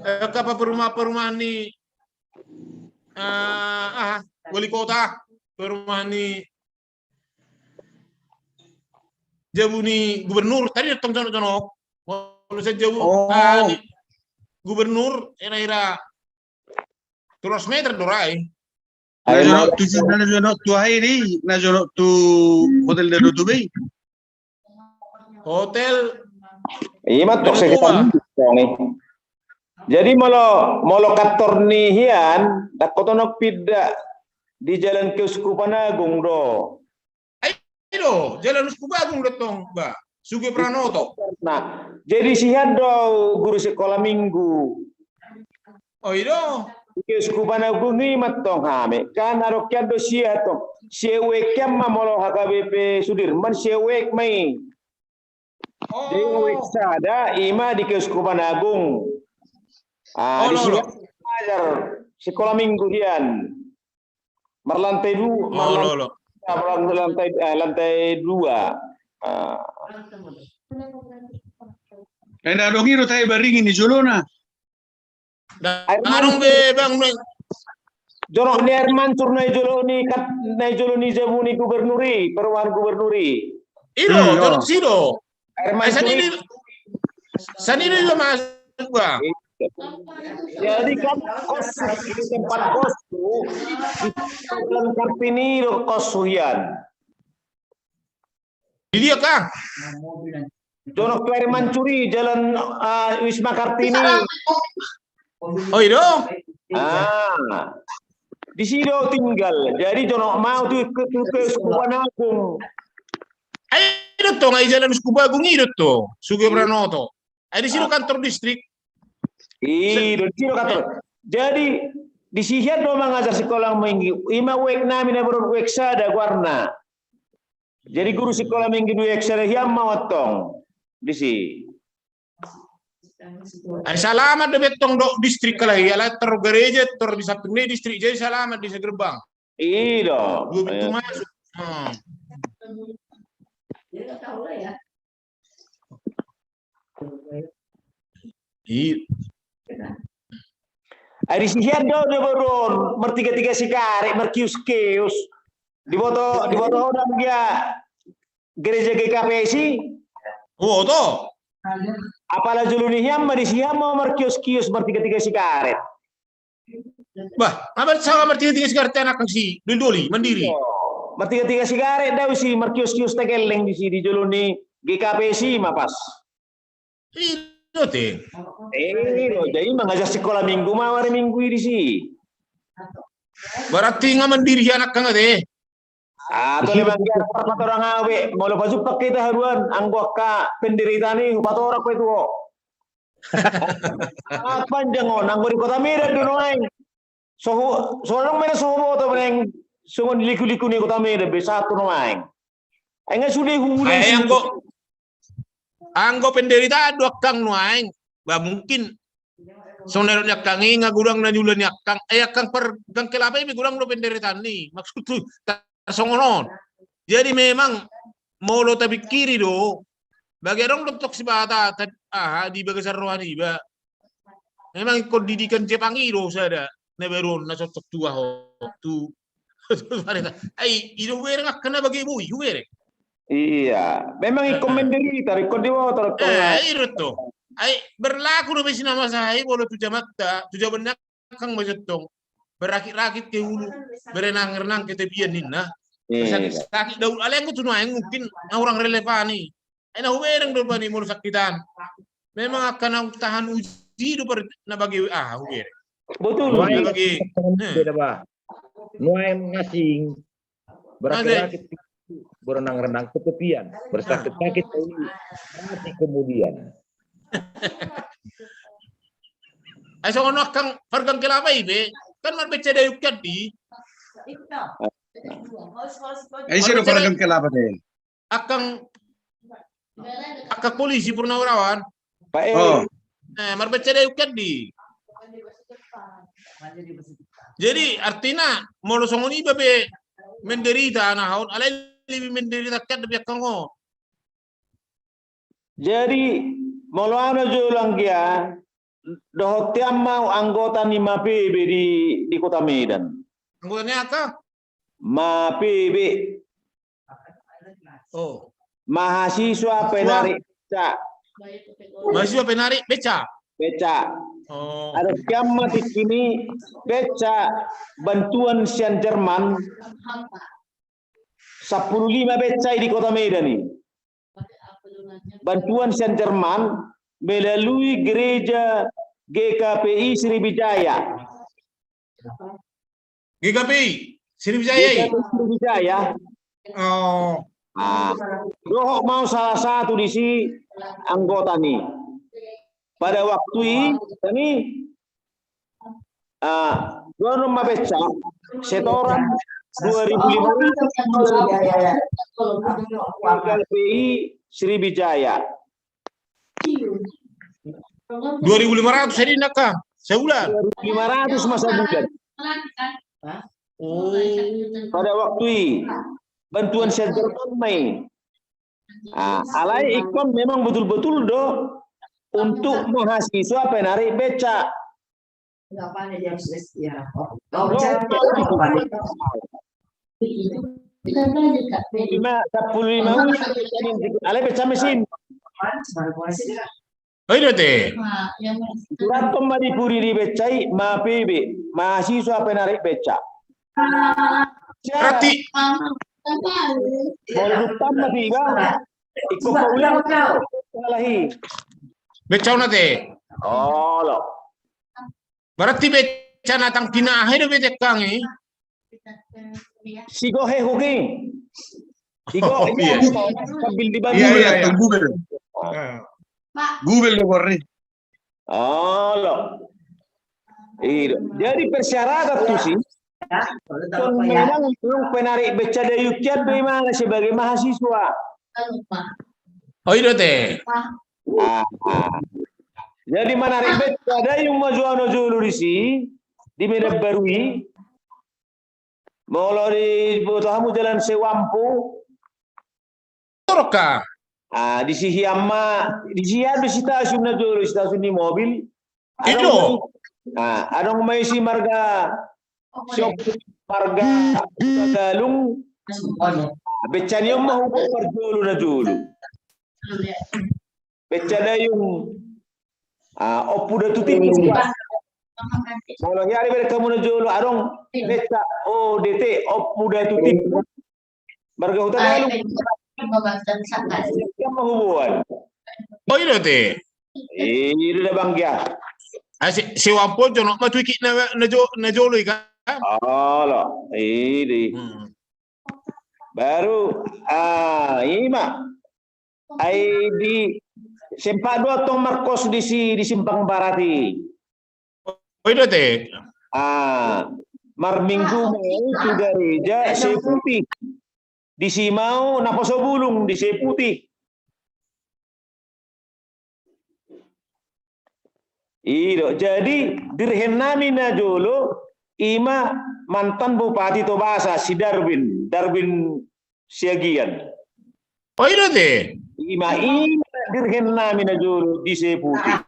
Angka perumahan-perumahan ni aha, wali kota, perumahan ni jabu ni gubernur, tadi do tong jonok-jonok. Olo, sian jabu, oh, ah, di, gubernur, hira-hira tolu ratus meter do ra i. Na jonok tu, na jonok tu aha i, na jonok tu hotel Danau Toba i. Hotel. Ima tong, Danau Toba. Jadi molo, molo kantor ni hian, dang hot on pinda, di Jalan Keuskupan Agung do. Ai do, Jalan Uskup Agung do tong, ba. Suge Pranoto. Nah, jadi sian do guru sikola minggu. Oh, i do. Keuskupan Agung i ma tong hami. Kan adong hian do sia tong. Sian U E K hian ma molo H K B P Sudirman, sian U E K ma i. Oh. Jadi U E K sada, ima di Keuskupan Agung. Ah, olo, di olo. Sian ngajar sikola minggu hian. Marlantai du-, oh, marlan-, olo, olo. Marlantai, eh, lantai dua. Ah. Enda adong i do tahe baringin di jolona. Air mancur. Adong be, Bang, Bang. Jonok ni air mancur na di jolo ni kat-, na di jolo ni jabu ni gubernur i, perumahan gubernur i. I do, hmm, jonok si do. Air mancur. Ai, sandiri, sandiri do masuk, Bang. Jadi kan kos, di tempat kos tu, di Jalan Kartini do kos tu hian. Di dia, Kang? Jonok tu air mancur i, Jalan, ah, Wisma Kartini. Oh, i do? Ah. Di si do tinggal. Jadi jonok ma au tu, tu, tu, tu Keuskupan Agung. Ai do tong, ai Jalan Uskup Agung i do tong. Suge Pranoto. Ai di si do kantor distrik. I do, di si do kantor. Jadi di si hian do mangajar sikola minggu. Ima U E K nami na baru U E K sada goarna. Jadi guru sikola minggu di U E K sada hian ma au tong di si. Ai salamat do be tong do distrik, alai, alai tor gareja, tor di samping ni distrik, jadi salamat di sa gerbang. I do. Dua pintu masuk. Hmm. I. Ai di si hian do, do baru on, martiga-tiga sigaret, markios-kios. Diboto, diboto ho dang dia gereja G K P S i? Oh, to. Apala jolo ni hian ma, di si hian ma markios-kios, martiga-tiga sigaret. Bah, apa sama martiga-tiga sigaret anak si doli-doli, mandiri. Iyo. Martiga-tiga sigaret do au si, markios-kios tegelleng di si, di jolo ni G K P S i ma pas. I do te. Eh, i do, jadi mangajar sikola minggu ma au ari minggu i di si. Berarti nga mandiri anak nga te. Ah, tole manggiar parpatorang au be, molo pajumpang hita haduan, anggo angka penderita ni, hupatorang pe tu ho. Ah, panjang on, anggo di Kota Medan do nuaeng. So hu-, so adong mena so huboto nuaeng, songon liku-liku ni Kota Medan be, sahat tu nuaeng. Ai nga sude huhula. Ai anggo, anggo penderitaan do angkang nuaeng, ba mungkin songon na dok ni angkang i nga godang na niula ni angkang, ai angkang pargangkelapa i be godang do penderitaan ni, maksudhu, tarsongon on. Jadi memang molo tapingkiri do, bagi adong do tong sibata, ta-, aha, di bagasan roha niba. Memang ingkon didikan Jepang i do sada, na baru on, na cocok tu aha, tu. Ai, i do hubereng angka na bage boi, hubereng. Iya, memang ingkon menderita, ingkon diboto, ingkon. Eh, i do tong. Ai, berlaku do be si na masa i, molo tu jamanta, tu jaman ni angkang ma tong. Berakit-rakit ke hulu, berenang-renang ke tepian ninna. Iya. Bersakit-sakit daun, alai anggo tu nuaeng mungkin nga hurang relevan i. Ai na hubereng do bani molo sakitan. Memang angka na tahan uji do per-, na bage, ah, hubereng. Betul. Na bage, eh. Beda, bah. Nuaeng asing. Berakit-rakit, berenang-renang ke tepian. Bersakit-sakit, mati kemudian. Ai songon angkang pargangkelapa i be, kan marbenca dayuk kan di. Ai ise do pargangkelapa te? Angkang, angkang polisi Purnawirawan. Pak Eri. Oh. Eh, marbenca dayuk kan di. Jadi artina molo songon iba be menderita na haon, alai lebih menderita kan di angkang on. Jadi molo au na jolo anggia, dohot hian ma au anggota ni M A P B di, di Kota Medan. Anggota ni angka? M A P B. Oh. Mahasiswa penarik becak. Mahasiswa penarik beca. Beca. Oh. Ada sian ma tingki ni beca bantuan sian Jerman. Sampulu lima beca i di kota Medan i. Bantuan sian Jerman melalui gereja G K P I Sriwijaya. G K P I Sriwijaya i? G K P I Sriwijaya. Oh. Ah, dohot ma au salah satu di si anggota ni. Pada waktu i, kami, ah, dohot ma beca, setoran dua ribu lima ratus G K P I Sriwijaya. Dua ribu lima ratus jadi nak, Kang? Sebulan? Dua ribu lima ratus ma sabulan. Oh. Pada waktu i, bantuan sian Jerman ma i. Ah, alai ingkon memang betul-betul do untuk mahasiswa penarik beca. Lima, sampulu lima uli. Alai beca mesin. Oh, i do te. Surat ma di pudi di beca i, ma P B, mahasiswa penarik beca. Berarti. Mau duduk tambah tiba. Ikut kau ulang. Salahi. Beca na te. Oh, lo. Berarti beca na tang pinahe do beca kang i. Sigohe huki. Sigohe. Oh, iya. Sambil di Google. Iya, iya, Google. Google do borri. Oh, lo. Iya. Jadi persyaratan tu si. Memang penarik beca dayung kian do imana sebagai mahasiswa. Oh, i do te. Ah, ah. Jadi menarik beca dayung ma jo au na jolo di si, di Medan Baru i. Molo diboto hamu jalan Sewampu. Torok ka. Ah, di si hian ma, di si hian do stasiun na jolo, stasiun ni mobil. Adong. Ah, adong ma i si marga, si marga Galung. Beca ni on ma huboan parjolo na jolo. Beca dayung. Ah, Ompu Datu Timbul. Molo hian dibereng hamu na jolo, adong beca O D T, Ompu Datu Timbul. Marga Hutagalung. Kan ma huboan. Oh, i do te. I do da bang gia. Ah, si, si Wampo jonok ma tu ikit na, na jo-, na jolo i kan. Oh, lo. I do. Hmm. Baru, ah, i ma. Ai di sempat do antong markos di si, di Simpang Barat i. Oh, i do te. Ah, marminggu ma au tu gareja Seiputih. Di si ma au naposo bulung di Seiputih. I do, jadi dirhen nami na jolo, i ma mantan Bupati Tobasa, si Darwin, Darwin Siagian. Oh, i do te. I ma, i ma dirhen nami na jolo di Seiputih.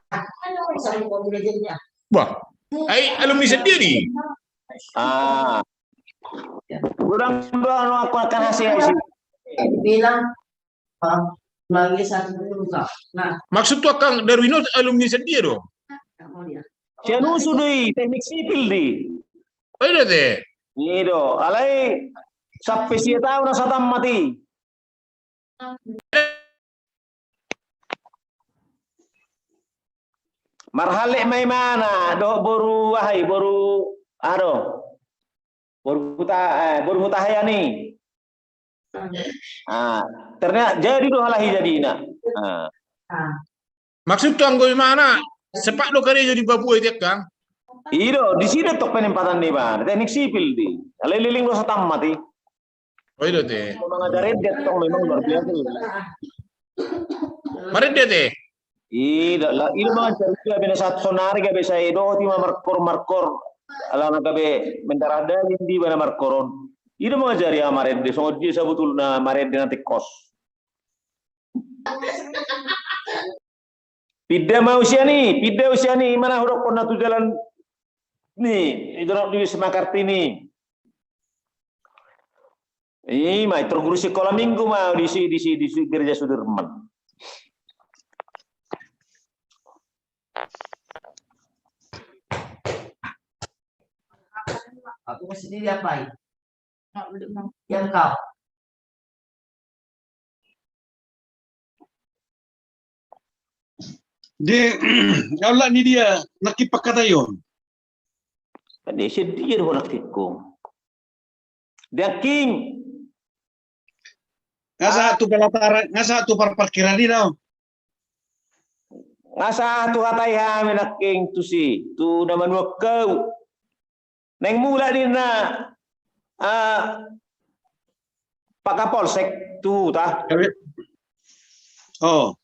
Bah, ai alumni sadia do i? Ah. Godang do anu, aku akan hasil isi. Bilang, ah, lagi satu dulu, Kak. Nah. Maksud tu angka Darwin on alumni sadia do? Sian Usu do i, teknik sipil do i. Oh, i do te. I do, alai sampe sia taon na satammat i. Marhallet ma imana dohot boru aha i, boru aha do, boru Huta, eh, boru Hutahean i. Ah, ternyata jadi do halak i jadina. Ah. Maksud tu anggo imana, sepak do karejo di Papua i te kang? I do, di si do tong penempatan ni ba, teknik sipil do i. Alai leleng do satammat i. Oh, i do te. Mangajar ende tong memang luar biasa. Marende te. I do, la, i do mangajar dia bena saat sonari gabe sai do, tima markor, markor. Alana gabe mendarah daging di bana markoron. I do mangajari au marende, songon dia sabutulna marende na tingkos. Pinda ma au sian i, pinda au sian i, i ma na hudokkon na tu jalan ni, i donok di Wisma Kartini. I ma, i tor guru sikola minggu ma au di si, di si, di si gereja Sudirman. Aku kasih dia apa? Diam kau. Dia, kau lah ni dia, nangkin pangkataion. Kan dia sedih dia, nangkin ko. Dia king. Nga sahat tu pelataran, nga sahat tu par-, parkiran i do. Nga sahat tu hatai hami nangkin tusi, tu na manuan hau. Naeng mulak ninna, ah, Pak Kapolsek tu huta. Oh.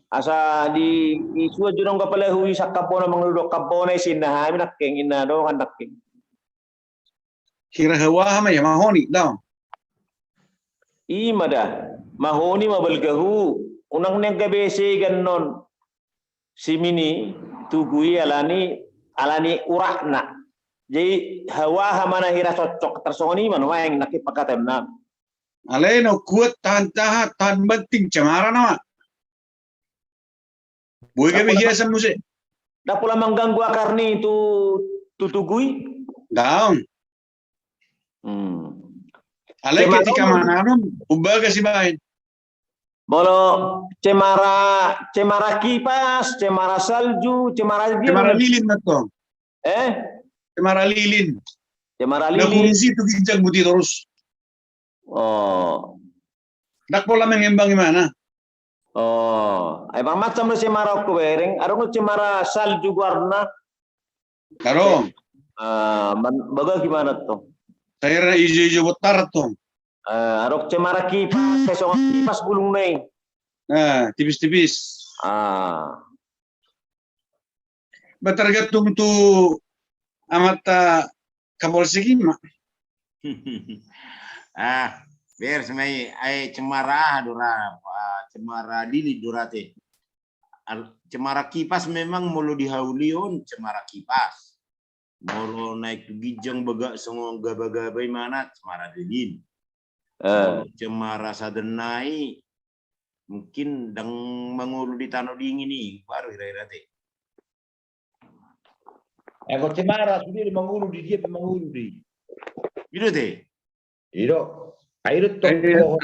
Asa di, di suan jo nanggo pala hu i sangkap bona mangalului sangkap bona i sinna hami nangkin, inna dongan nangkin. Hira hau aha ma ia, mahoni do. I ma da, mahoni ma balga hu, unang nian gabe segan non. Si mini tugu i alani, alani urakna. Jadi hau aha ma na hira cocok tarsongon i ma nuaeng nangkin pangkataion nami. Alai na kuat tahan, tahan, tahan banting cemara nama. Boi gabe hiasan muse. Ndang pola mangganggu akar ni tu, tu tugu i? Daong. Hmm. Alai ketika mananom, umbagas i baen. Molo cemara, cemara kipas, cemara salju, cemara lilin. Cemara lilin ma tong. Eh? Cemara lilin. Cemara lilin. Na kurus i tu ginjang buti torus. Oh. Ndang pola mengembang imana. Oh, ai macam-macam do cemara on hubereng, adong do cemara salju goarna. Adong. Ah, man-, bagas imana tong. Cairan ijo-ijo bontar tong. Ah, adong cemara kipas, sai songon kipas bulungna i. Ah, tipis-tipis. Ah. Ba tergantung tu amanta Kapolsek i ma. Ah, beres ma i, ai cemara aha do ra, ah, cemara lilin do ra te. Al-, cemara kipas memang molo di hau i on cemara kipas. Molo naik tu ginjang bagak songon gaba-gaba imana cemara lilin. Eh. Molo cemara sada nai mungkin ndang mangolu di tano dingin i, baru hira-hira te. Anggo cemara sude do mangolu di dia pe mangolu di. I do te. I do. Ai do tong. Eh, pohon.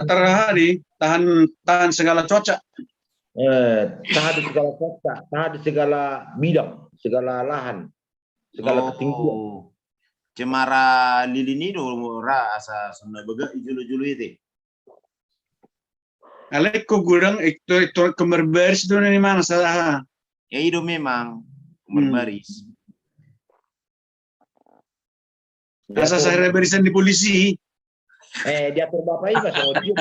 Tahan, tahan segala cuaca. Eh, tahan di segala cuaca, tahan di segala bidang, segala lahan, segala ketinggian. Oh. Cemara lilin i do ra asa songon na bagak i jolo-jolo i te. Alai ingkon godang, ingkon, ingkon kembar baris do na imana sada. Ya, i do memang kembar baris. Asa sahira barisan di polisi. Eh, diatur bapak i ma songon dia.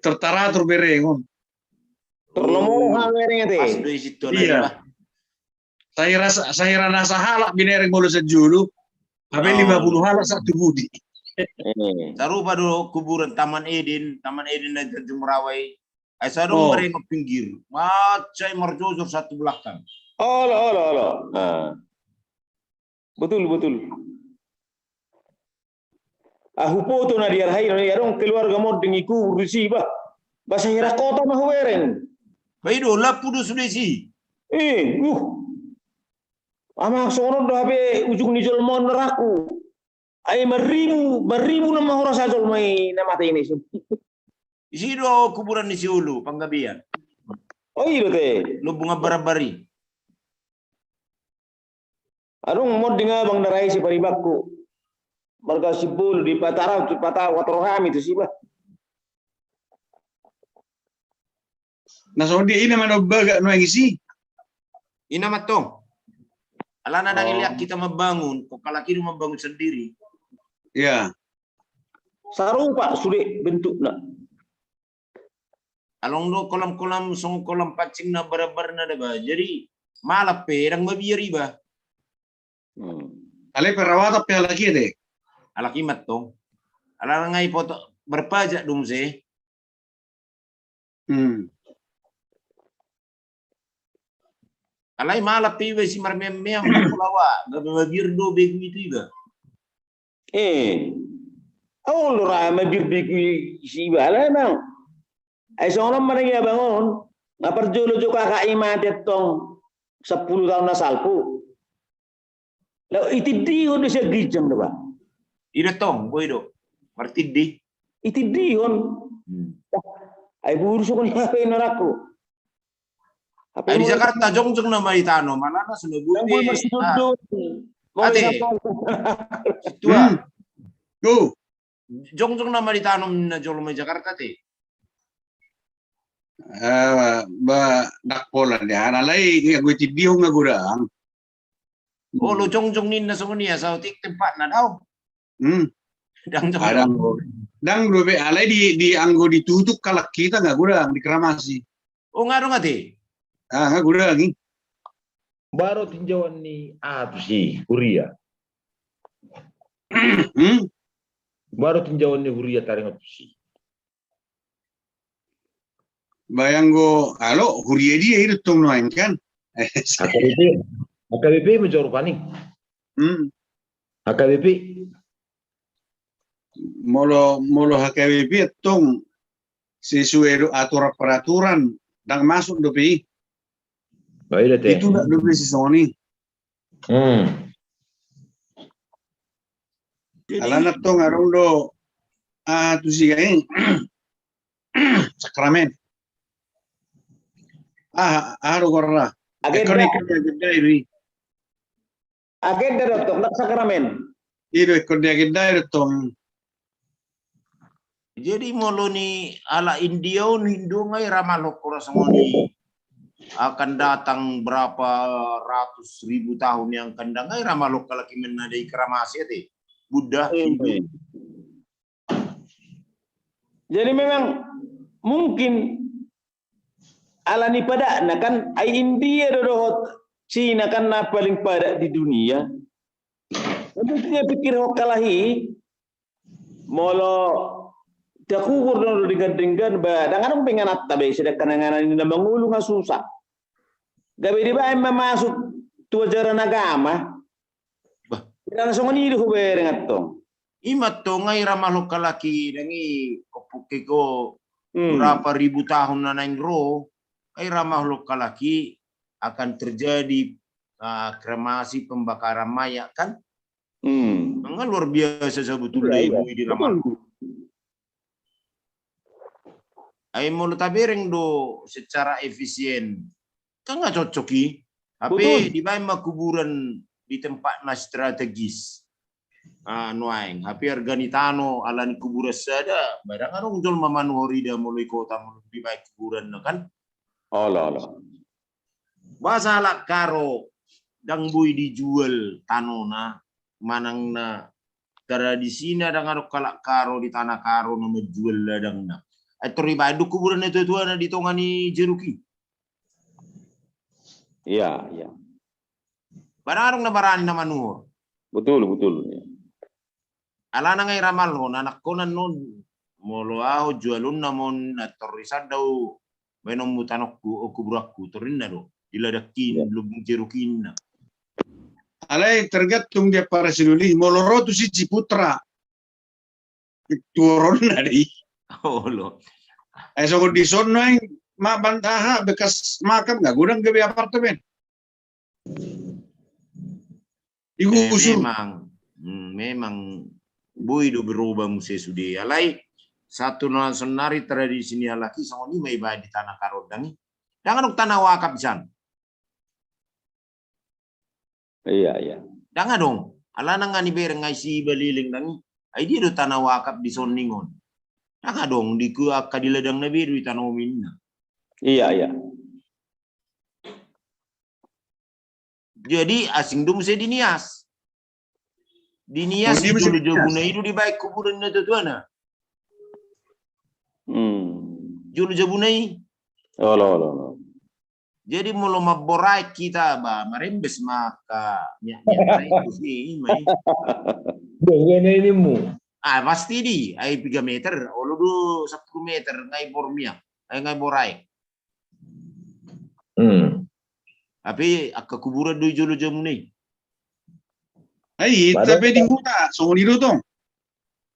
Taratur berengon. Terlalu mahal berengon te. Pas do i situ. Iya. Sahira, sahira na sahalak binereng molo sian jolo. Hape lima puluh halak satu budi. Eh. Sarupa do kuburan Taman Eden, Taman Eden na Tanjung Merawa i. Ai sai adong berengon pinggir. Mansai marjojor satu belakang. Olo, olo, olo. Ah. Betul, betul. Ahu poto na di arhai na adong keluarga monding i kubur disi bah. Bah sahira kota ma hubereng. Bah i do lampu do sude si. Eh, uh. Ama songon on do hape ujung ni jolma on raku. Ai marribu, marribu nama hurasa jolma i na mate i na isi. Isi do kuburan ni si Ulu Panggabean. Oh i do te. Lumbung Ambarambar i. Adong monding abang na ra i si paribakku. Marga Sibulu di Patara, di Patara, watoro hami tu si bah. Na songon dia ina ma na bagak nuaeng isi. Ina ma tong. Alana ndang ileak kita mambangun, kok halak i do mambangun sendiri. Iya. Sarupa sude bentukna. Along do kolam-kolam songon kolam pancing na Ambarambar na da bah. Jadi malam pe ndang mabiar iba. Hmm. Alai perawatan pe halak i te. Halak i ma tong. Alana nga i poto berpajak do muse. Hmm. Alai malam pe iba si marmeam-meam pulawa, gabe mabiar do begu i tu iba. Eh. Aol do ra mabiar begu i si iba alai nang. Ai songon on ma nang i abang on. Nga parjolo jo kakak i mate tong. sampulu taon na salpu. Laho itindihon do sian ginjang do ba. I do tong, boi do. Martindi. Itindihon. Ai buru songon i hape inonakku. Ai di Jakarta jongjong nama di tano, mana na sudah bute. Tua. Go. Jongjong nama di tano na jolo mai Jakarta te. Ba dak pola dia, alai ia gue tindihon nga godang. Olo jongjong ninna songon i asa otik tempatna dao. Hmm. Dang jongjong. Adang. Dang dope alai di, di anggo ditutuk halak hita nga godang di kramasi. O nga dong ate. Ah, nga godang i. Baru tinjauan ni aha tusi huria. Hmm. Baru tinjauan ni huria taringot tusi. Bayang go alo huria dia i do tong nuaeng kan. H K B P. H K B P ma jo rupani. Hmm. H K B P. Molo, molo H K B P tong sesuai do aturan peraturan dang masuk dope i. Itu dak dope si songon i. Hmm. Alana tong adong do ah tusi ai. Sakramen. Ah, ah do gorra. Agenda. Agenda do tong dak sakramen. I do ingkon di agenda do tong. Jadi molo ni ala India on Hindu nga i ra malhok ora songon i. Akan datang berapa ratus ribu tahun yang akan datang nga i ra malhok halak i menadai kramasi ate. Buddha, Hindu. Jadi memang mungkin ala ni padatna kan ai India do dohot Cina kan na paling padat di dunia. Mungkin ia pikir ho halak i molo takubur do denggan-denggan ba dang adong be ingananta be sedangkan inganan ni na mangolu nga susah. Gabe dibaen ma masuk tu ajaran agama. Bah. Dang songon i do hubereng antong. Ima tong ai ra malhok halak i dang i ompung ke ko berapa ribu tahun na naeng ro ai ra malhok halak i akan terjadi ah, kremasi pembakaran mayat kan. Hmm. Nga luar biasa sebetulnya. Iya, iya. Boi di ra malhok. Ai molo tabereng do secara efisien kan nga cocok i. Hape dibaen ma kuburan di tempat na strategis. Ah, nuaeng hape arga ni tano ala ni kuburan sada ba dang adong jolma manuhor i da molo i kota molo dibaen kuburan na kan. Olo olo. Basa halak Karo dang boi dijual tanona manang na tradisina dang adong halak Karo di tanah Karo na manjual ladangna. Ai tor dibaen do kuburan na tuatuana di tonga ni jeruk i. Iya iya. Ba dang adong na barani na manuhor. Betul betul. Alana nga i ra malhok na anakkonan non molo ahu jualonna mon na torri sandau baenonmu tanokku o kuburanku torrinna do di ladakkin lubung jerukinna. Alai tergantung dia para sinuli molo ro tu si Ciputra tuoronna di. Olo. Eh songon di son nuaeng ma bantaha bekas makam nga godang gabe apartemen. Digusur. Memang, memang boi do berubah muse sude alai satu na sonari tradisi ni halak i songon i ma iba di tanah Karo dang i. Dang adong tanah wakaf di sana. Iya iya. Dang adong. Alana nga nibereng ai si iba leleng dang i. Ai dia do tanah wakaf di soningon. Dang adong di ku angka di ladang na be do di tanah ominna. Iya iya. Jadi asing do muse di Nias. Di Nias jolo jabuna i do dibaen kuburan na tuatuana. Hmm. Jolo jabuna i. Olo olo olo. Jadi molo mamboraek hita ba marembes ma angka miak miak na i tusi i ma i. Dong ia na inimu. Ah pasti di ai piga meter olo do sampulu meter nga i bor miak ai nga i boraek. Hmm. Hape angka kuburan do i jolo jabuna i. Ai tapi di huta songon i do tong.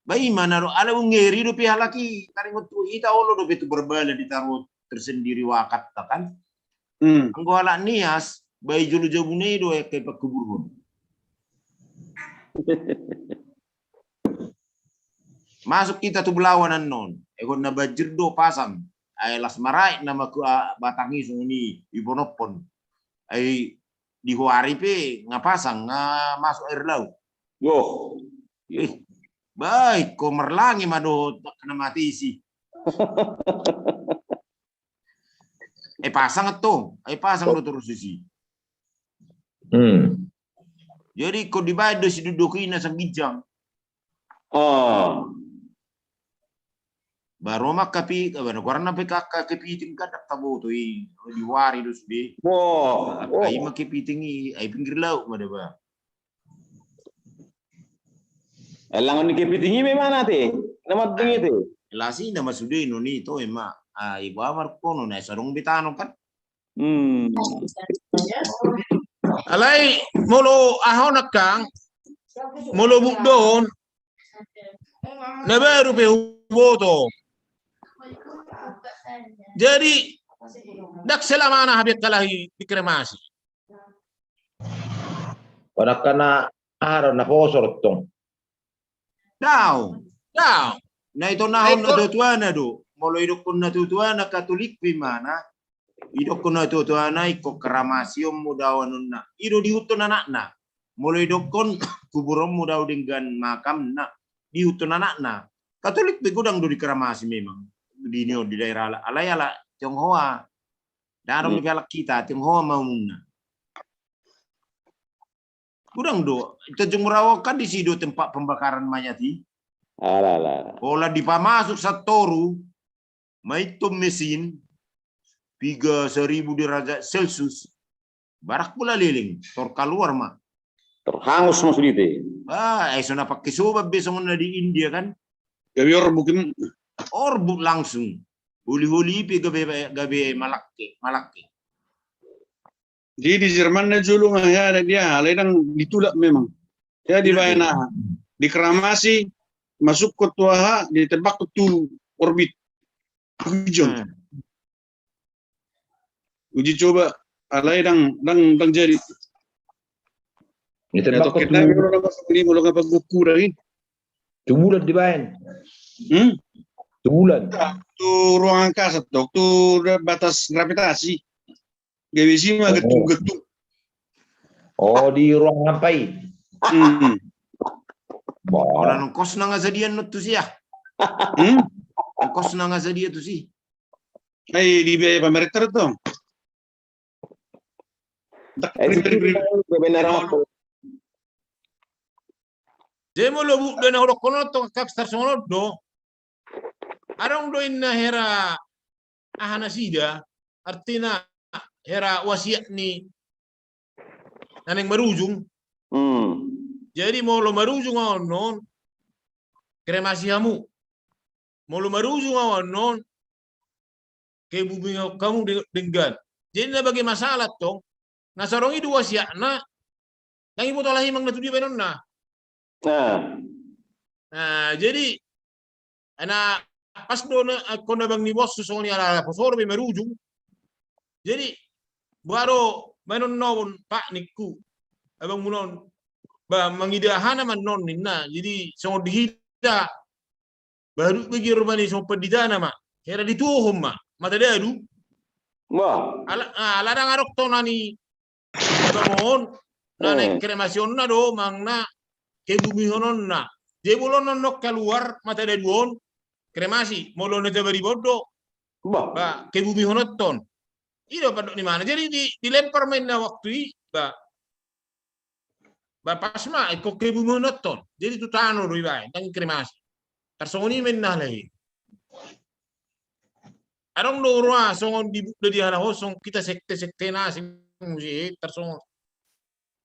Ba ima na do ala ungeri dope halak i taringot tu hita olo dope tu berbala ditaruh tersendiri wakaf ta kan. Hmm. Anggo halak Nias Baen jolo jabuna i do, eh, angka i pakuburhon. Masuk hita tu Belawan annon. Egon na banjir do pasang. Ai las maraek nama ku, ah, batang i songon i, iponophon. Ai di hoari pe nga pasang, nga masuk air laut. Yoh. Eh, baik, ko marlangi ma do, tak kena mati isi. Eh, pasang tu, eh, pasang do terus isi. Hmm. Jadi, ko dibaen do siduduk i na sangginjang. Oh. Baru ma angka pi, eh, baru goarna pe angka kepiting kan, tak taboto i, di hoari do sude. Oh. Angka i ma kepiting i, ai pinggir laut ma da ba. Elangon ni kepiting i memang nate, nama tung i te. Las i nama sude non i to ema, ah, iba markono na sadong betano kan. Hmm. Alai molo aha on angkang, molo buk do on, na baru pe huboto. Jadi, ndang selamana hape angka lahi dikremasi. Pada angka na aha do na posor tong. Daong, daong. Na itonahon natuatuana do. Molo idokkon natuatuana Katolik pe imana, idokkon natuatuana ingkon kremasion ma dao anakna. I do diihuthon anakna. Molo idokkon kuburon ma dao denggan makamna, diihuthon anakna. Katolik pe godang do dikramasi memang. Di ni on di daerah ala-, alai ala Tionghoa. Ndang adong di halak hita, Tionghoa ma umumna. Godang do, Tanjung Morawa kan disi do tempat pembakaran mayat i. Ala, ala. Pola dipamasuk satoru, main tu mesin, piga seribu derajat Celcius, barak pola leleng, tor kaluar ma. Tor hangus ma sude i. Ah, eh, so na pake soban be songon na di India kan. Gabe orbuk i. Orbuk langsung. Holi-holi pe gabe, gabe malangke, malangke. Jadi di Jerman na jolo nga hea, dia alai ndang ditulak memang. Hea dibaen aha? Dikramasi, masukkon tu aha, ditembak tu orbit. Hujan. Hmm. Uji coba, alai ndang, ndang, ndang jadi. Ditembak tu, molo nga pagukura i. Tu bulan dibaen. Hmm? Tu bulan. Tu ruang angkasa, tu batas gravitasi. Gabe isi ma gantung-gantung. Oh, di ruang hampa i. Hmm. Bah. Ongkos na nga sadia non tusi ah. Hmm? Ongkos na nga sadia tusi. Ai dibiayai pamerintah do tong. Jadi molo buk do na hudokkon on tong, angka tarsongon on do. Adong do inna hera aha nasida, artina hera wasiat ni na naeng marujung. Hmm. Jadi molo marujung ahu annon, kremasi hamu. Molo marujung ahu annon, kebumihon hamu de-, denggan. Jadi na bage masalah tong, na sadong i do wasiatna, ndang iboto lahi manang na tu dia baenonna. Nah. Nah, jadi, na pas do na, angkon abang ni bos songon i ala-ala posor be marujung. Jadi, boha do baenonna on, Pak, ningku. Abangmuna on, ba, mangida aha nama annon ninna. Jadi, songon di hita, baru bagi rupani songon panditana ma. Hera dituohon ma, mata dadu. Wah. Ala, ah, ala ndang adong tona ni abang on, na naeng kremasionna do, manang na kebumihononna. Jadi molo annon kaluar mata dadu on, kremasi, molo na jabari bondo, bah, ba, kebumihononhon. I do pandok ni imana. Jadi di, dilempar ma inna waktu i, ba, ba pas ma, ingkon kebumihononhon. Jadi tu tano do ibaen, ndang kremasi. Tarsongon i ma inna halai. Adong do roa songon di, di halak on songon hita sekte-sekte na asing muse tarsongon.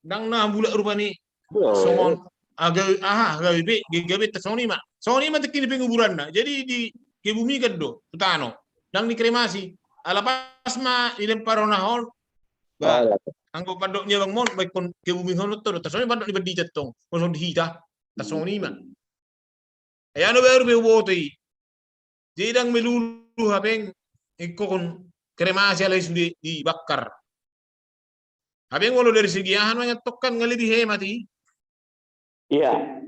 Ndang na mulak rupani. Songon, ah, gabe, aha, gabe be, gabe tarsongon i ma. Songon i ma tingki ni penguburanna. Jadi dikebumikan do tu tano. Ndang dikremasi. Ala pas ma dilempar on aha on. Ba, anggo pandok ni abangmuna on, ba ingkon kebumihononhon do. Tarsongon i pandok ni pandita tong. Kosong di hita. Tarsongon i ma. Ai ahu na baru pe huboto i. Jadi ndang melulu hape ingkon kremasi alai sude dibakar. Hape molo dari segi aha nuaeng antong kan nga lebih hemat i. Iya.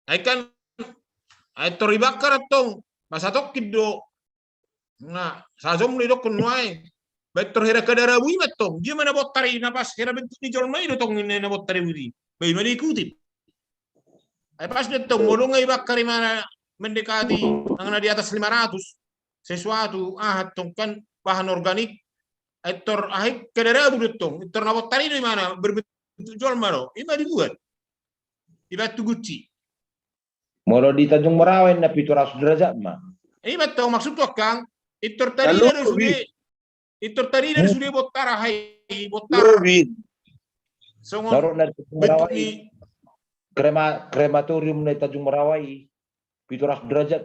Ai kan, ai tor ibakar antong, masa tongkin do. Nah, sajom do idokkon nuaeng. Baen tor hera kadarabu i ma antong. Dia ma na bottar i, na pas hera bentuk ni jolma i do tong na bottar i. Ba i ma diikuti. Ai pas do antong molo nga ibakar i ma na mendekati angka na di atas lima ratus, sesuatu aha antong kan bahan organik. Ai tor aha i kadarabu do antong, tor na bottar i do i ma na berbentuk jolma do. I ma dibuat. Ibaen tu gunci. Molo di Tanjung Morawa inna pitu ratus derajat ma. I ma antong maksudku angkang, i tor tarida do sude. I tor tarida do sude bottar aha i, bottar. Songon bentuk ni krema, krematorium na di Tanjung Morawa i pitu ratus derajat.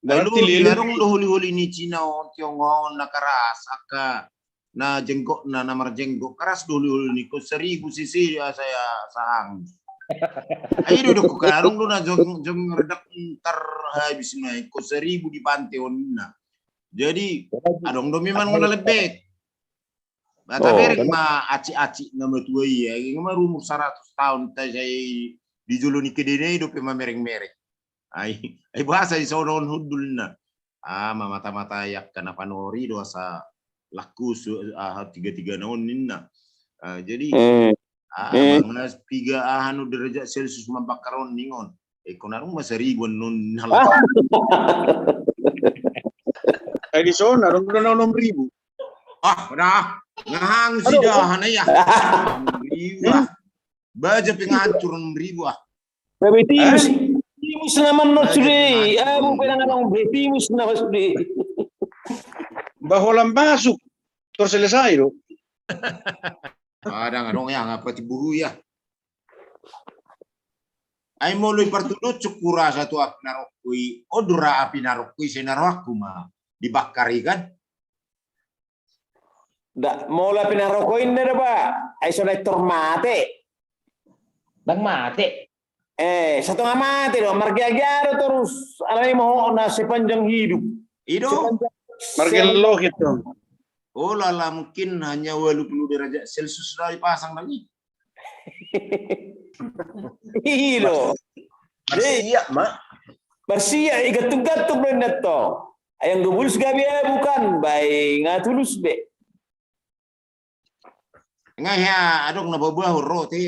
Berarti leleng. Adong do holi-holi ni Cina on, tiong on na keras, angka na jenggotna, na marjenggok, keras do holi-holi ni, ingkon saribu cc asa sahang. Ai do dok, adong do na jong, jong redak ntar habis ma, ingkon saribu di Pantai on na. Jadi adong do memang na lebek. Ba taberek ma acik-acik na matua i, ai nga marumur saratus taon, tai sai di jolo ni kedena i dope mamereng-mereng. Ai, ai boasa i songon hundulna. Ah, mamata-matai angka na panori do asa lakkus, aha, tiga-tiga na on ninna. Ah, jadi, ah, manga piga aha nu derajat Celcius mambakar on ningon. Ingkon adong ma saribu annon ninna. Ai di son adong do na onom ribu. Ah, dah. Nga hangus i dah, hana ya. Onom ribu ah. Baja pe nga hancur onom ribu ah. Tapi timus, timus na mannon sude. Abu pe na nga adong be timus na sude. Ba holan masuk tor selesai do. Adong adong ya, nga pati buru ya. Ai molo i partuducuk hurasa tu api narokko i, on do ra api narokko i, sai na rohangku ma dibakar i kan. Da, molo api narokko i inna da ba, ai so na i tor mate. Ndang mate. Eh, satonga mate do, margeagea do torus, alani mohokna sepanjang hidup. I do. Margellok itu. Oh lala, mungkin hanya walu pulu derajat Celcius do dipasang nang i. I do. Marsiak ma. Marsiak, igantung-gantung do inna tong. Ai anggo bulus gabe abu kan, ba i nga tulus be. Nga hea adong na babuahon ro te.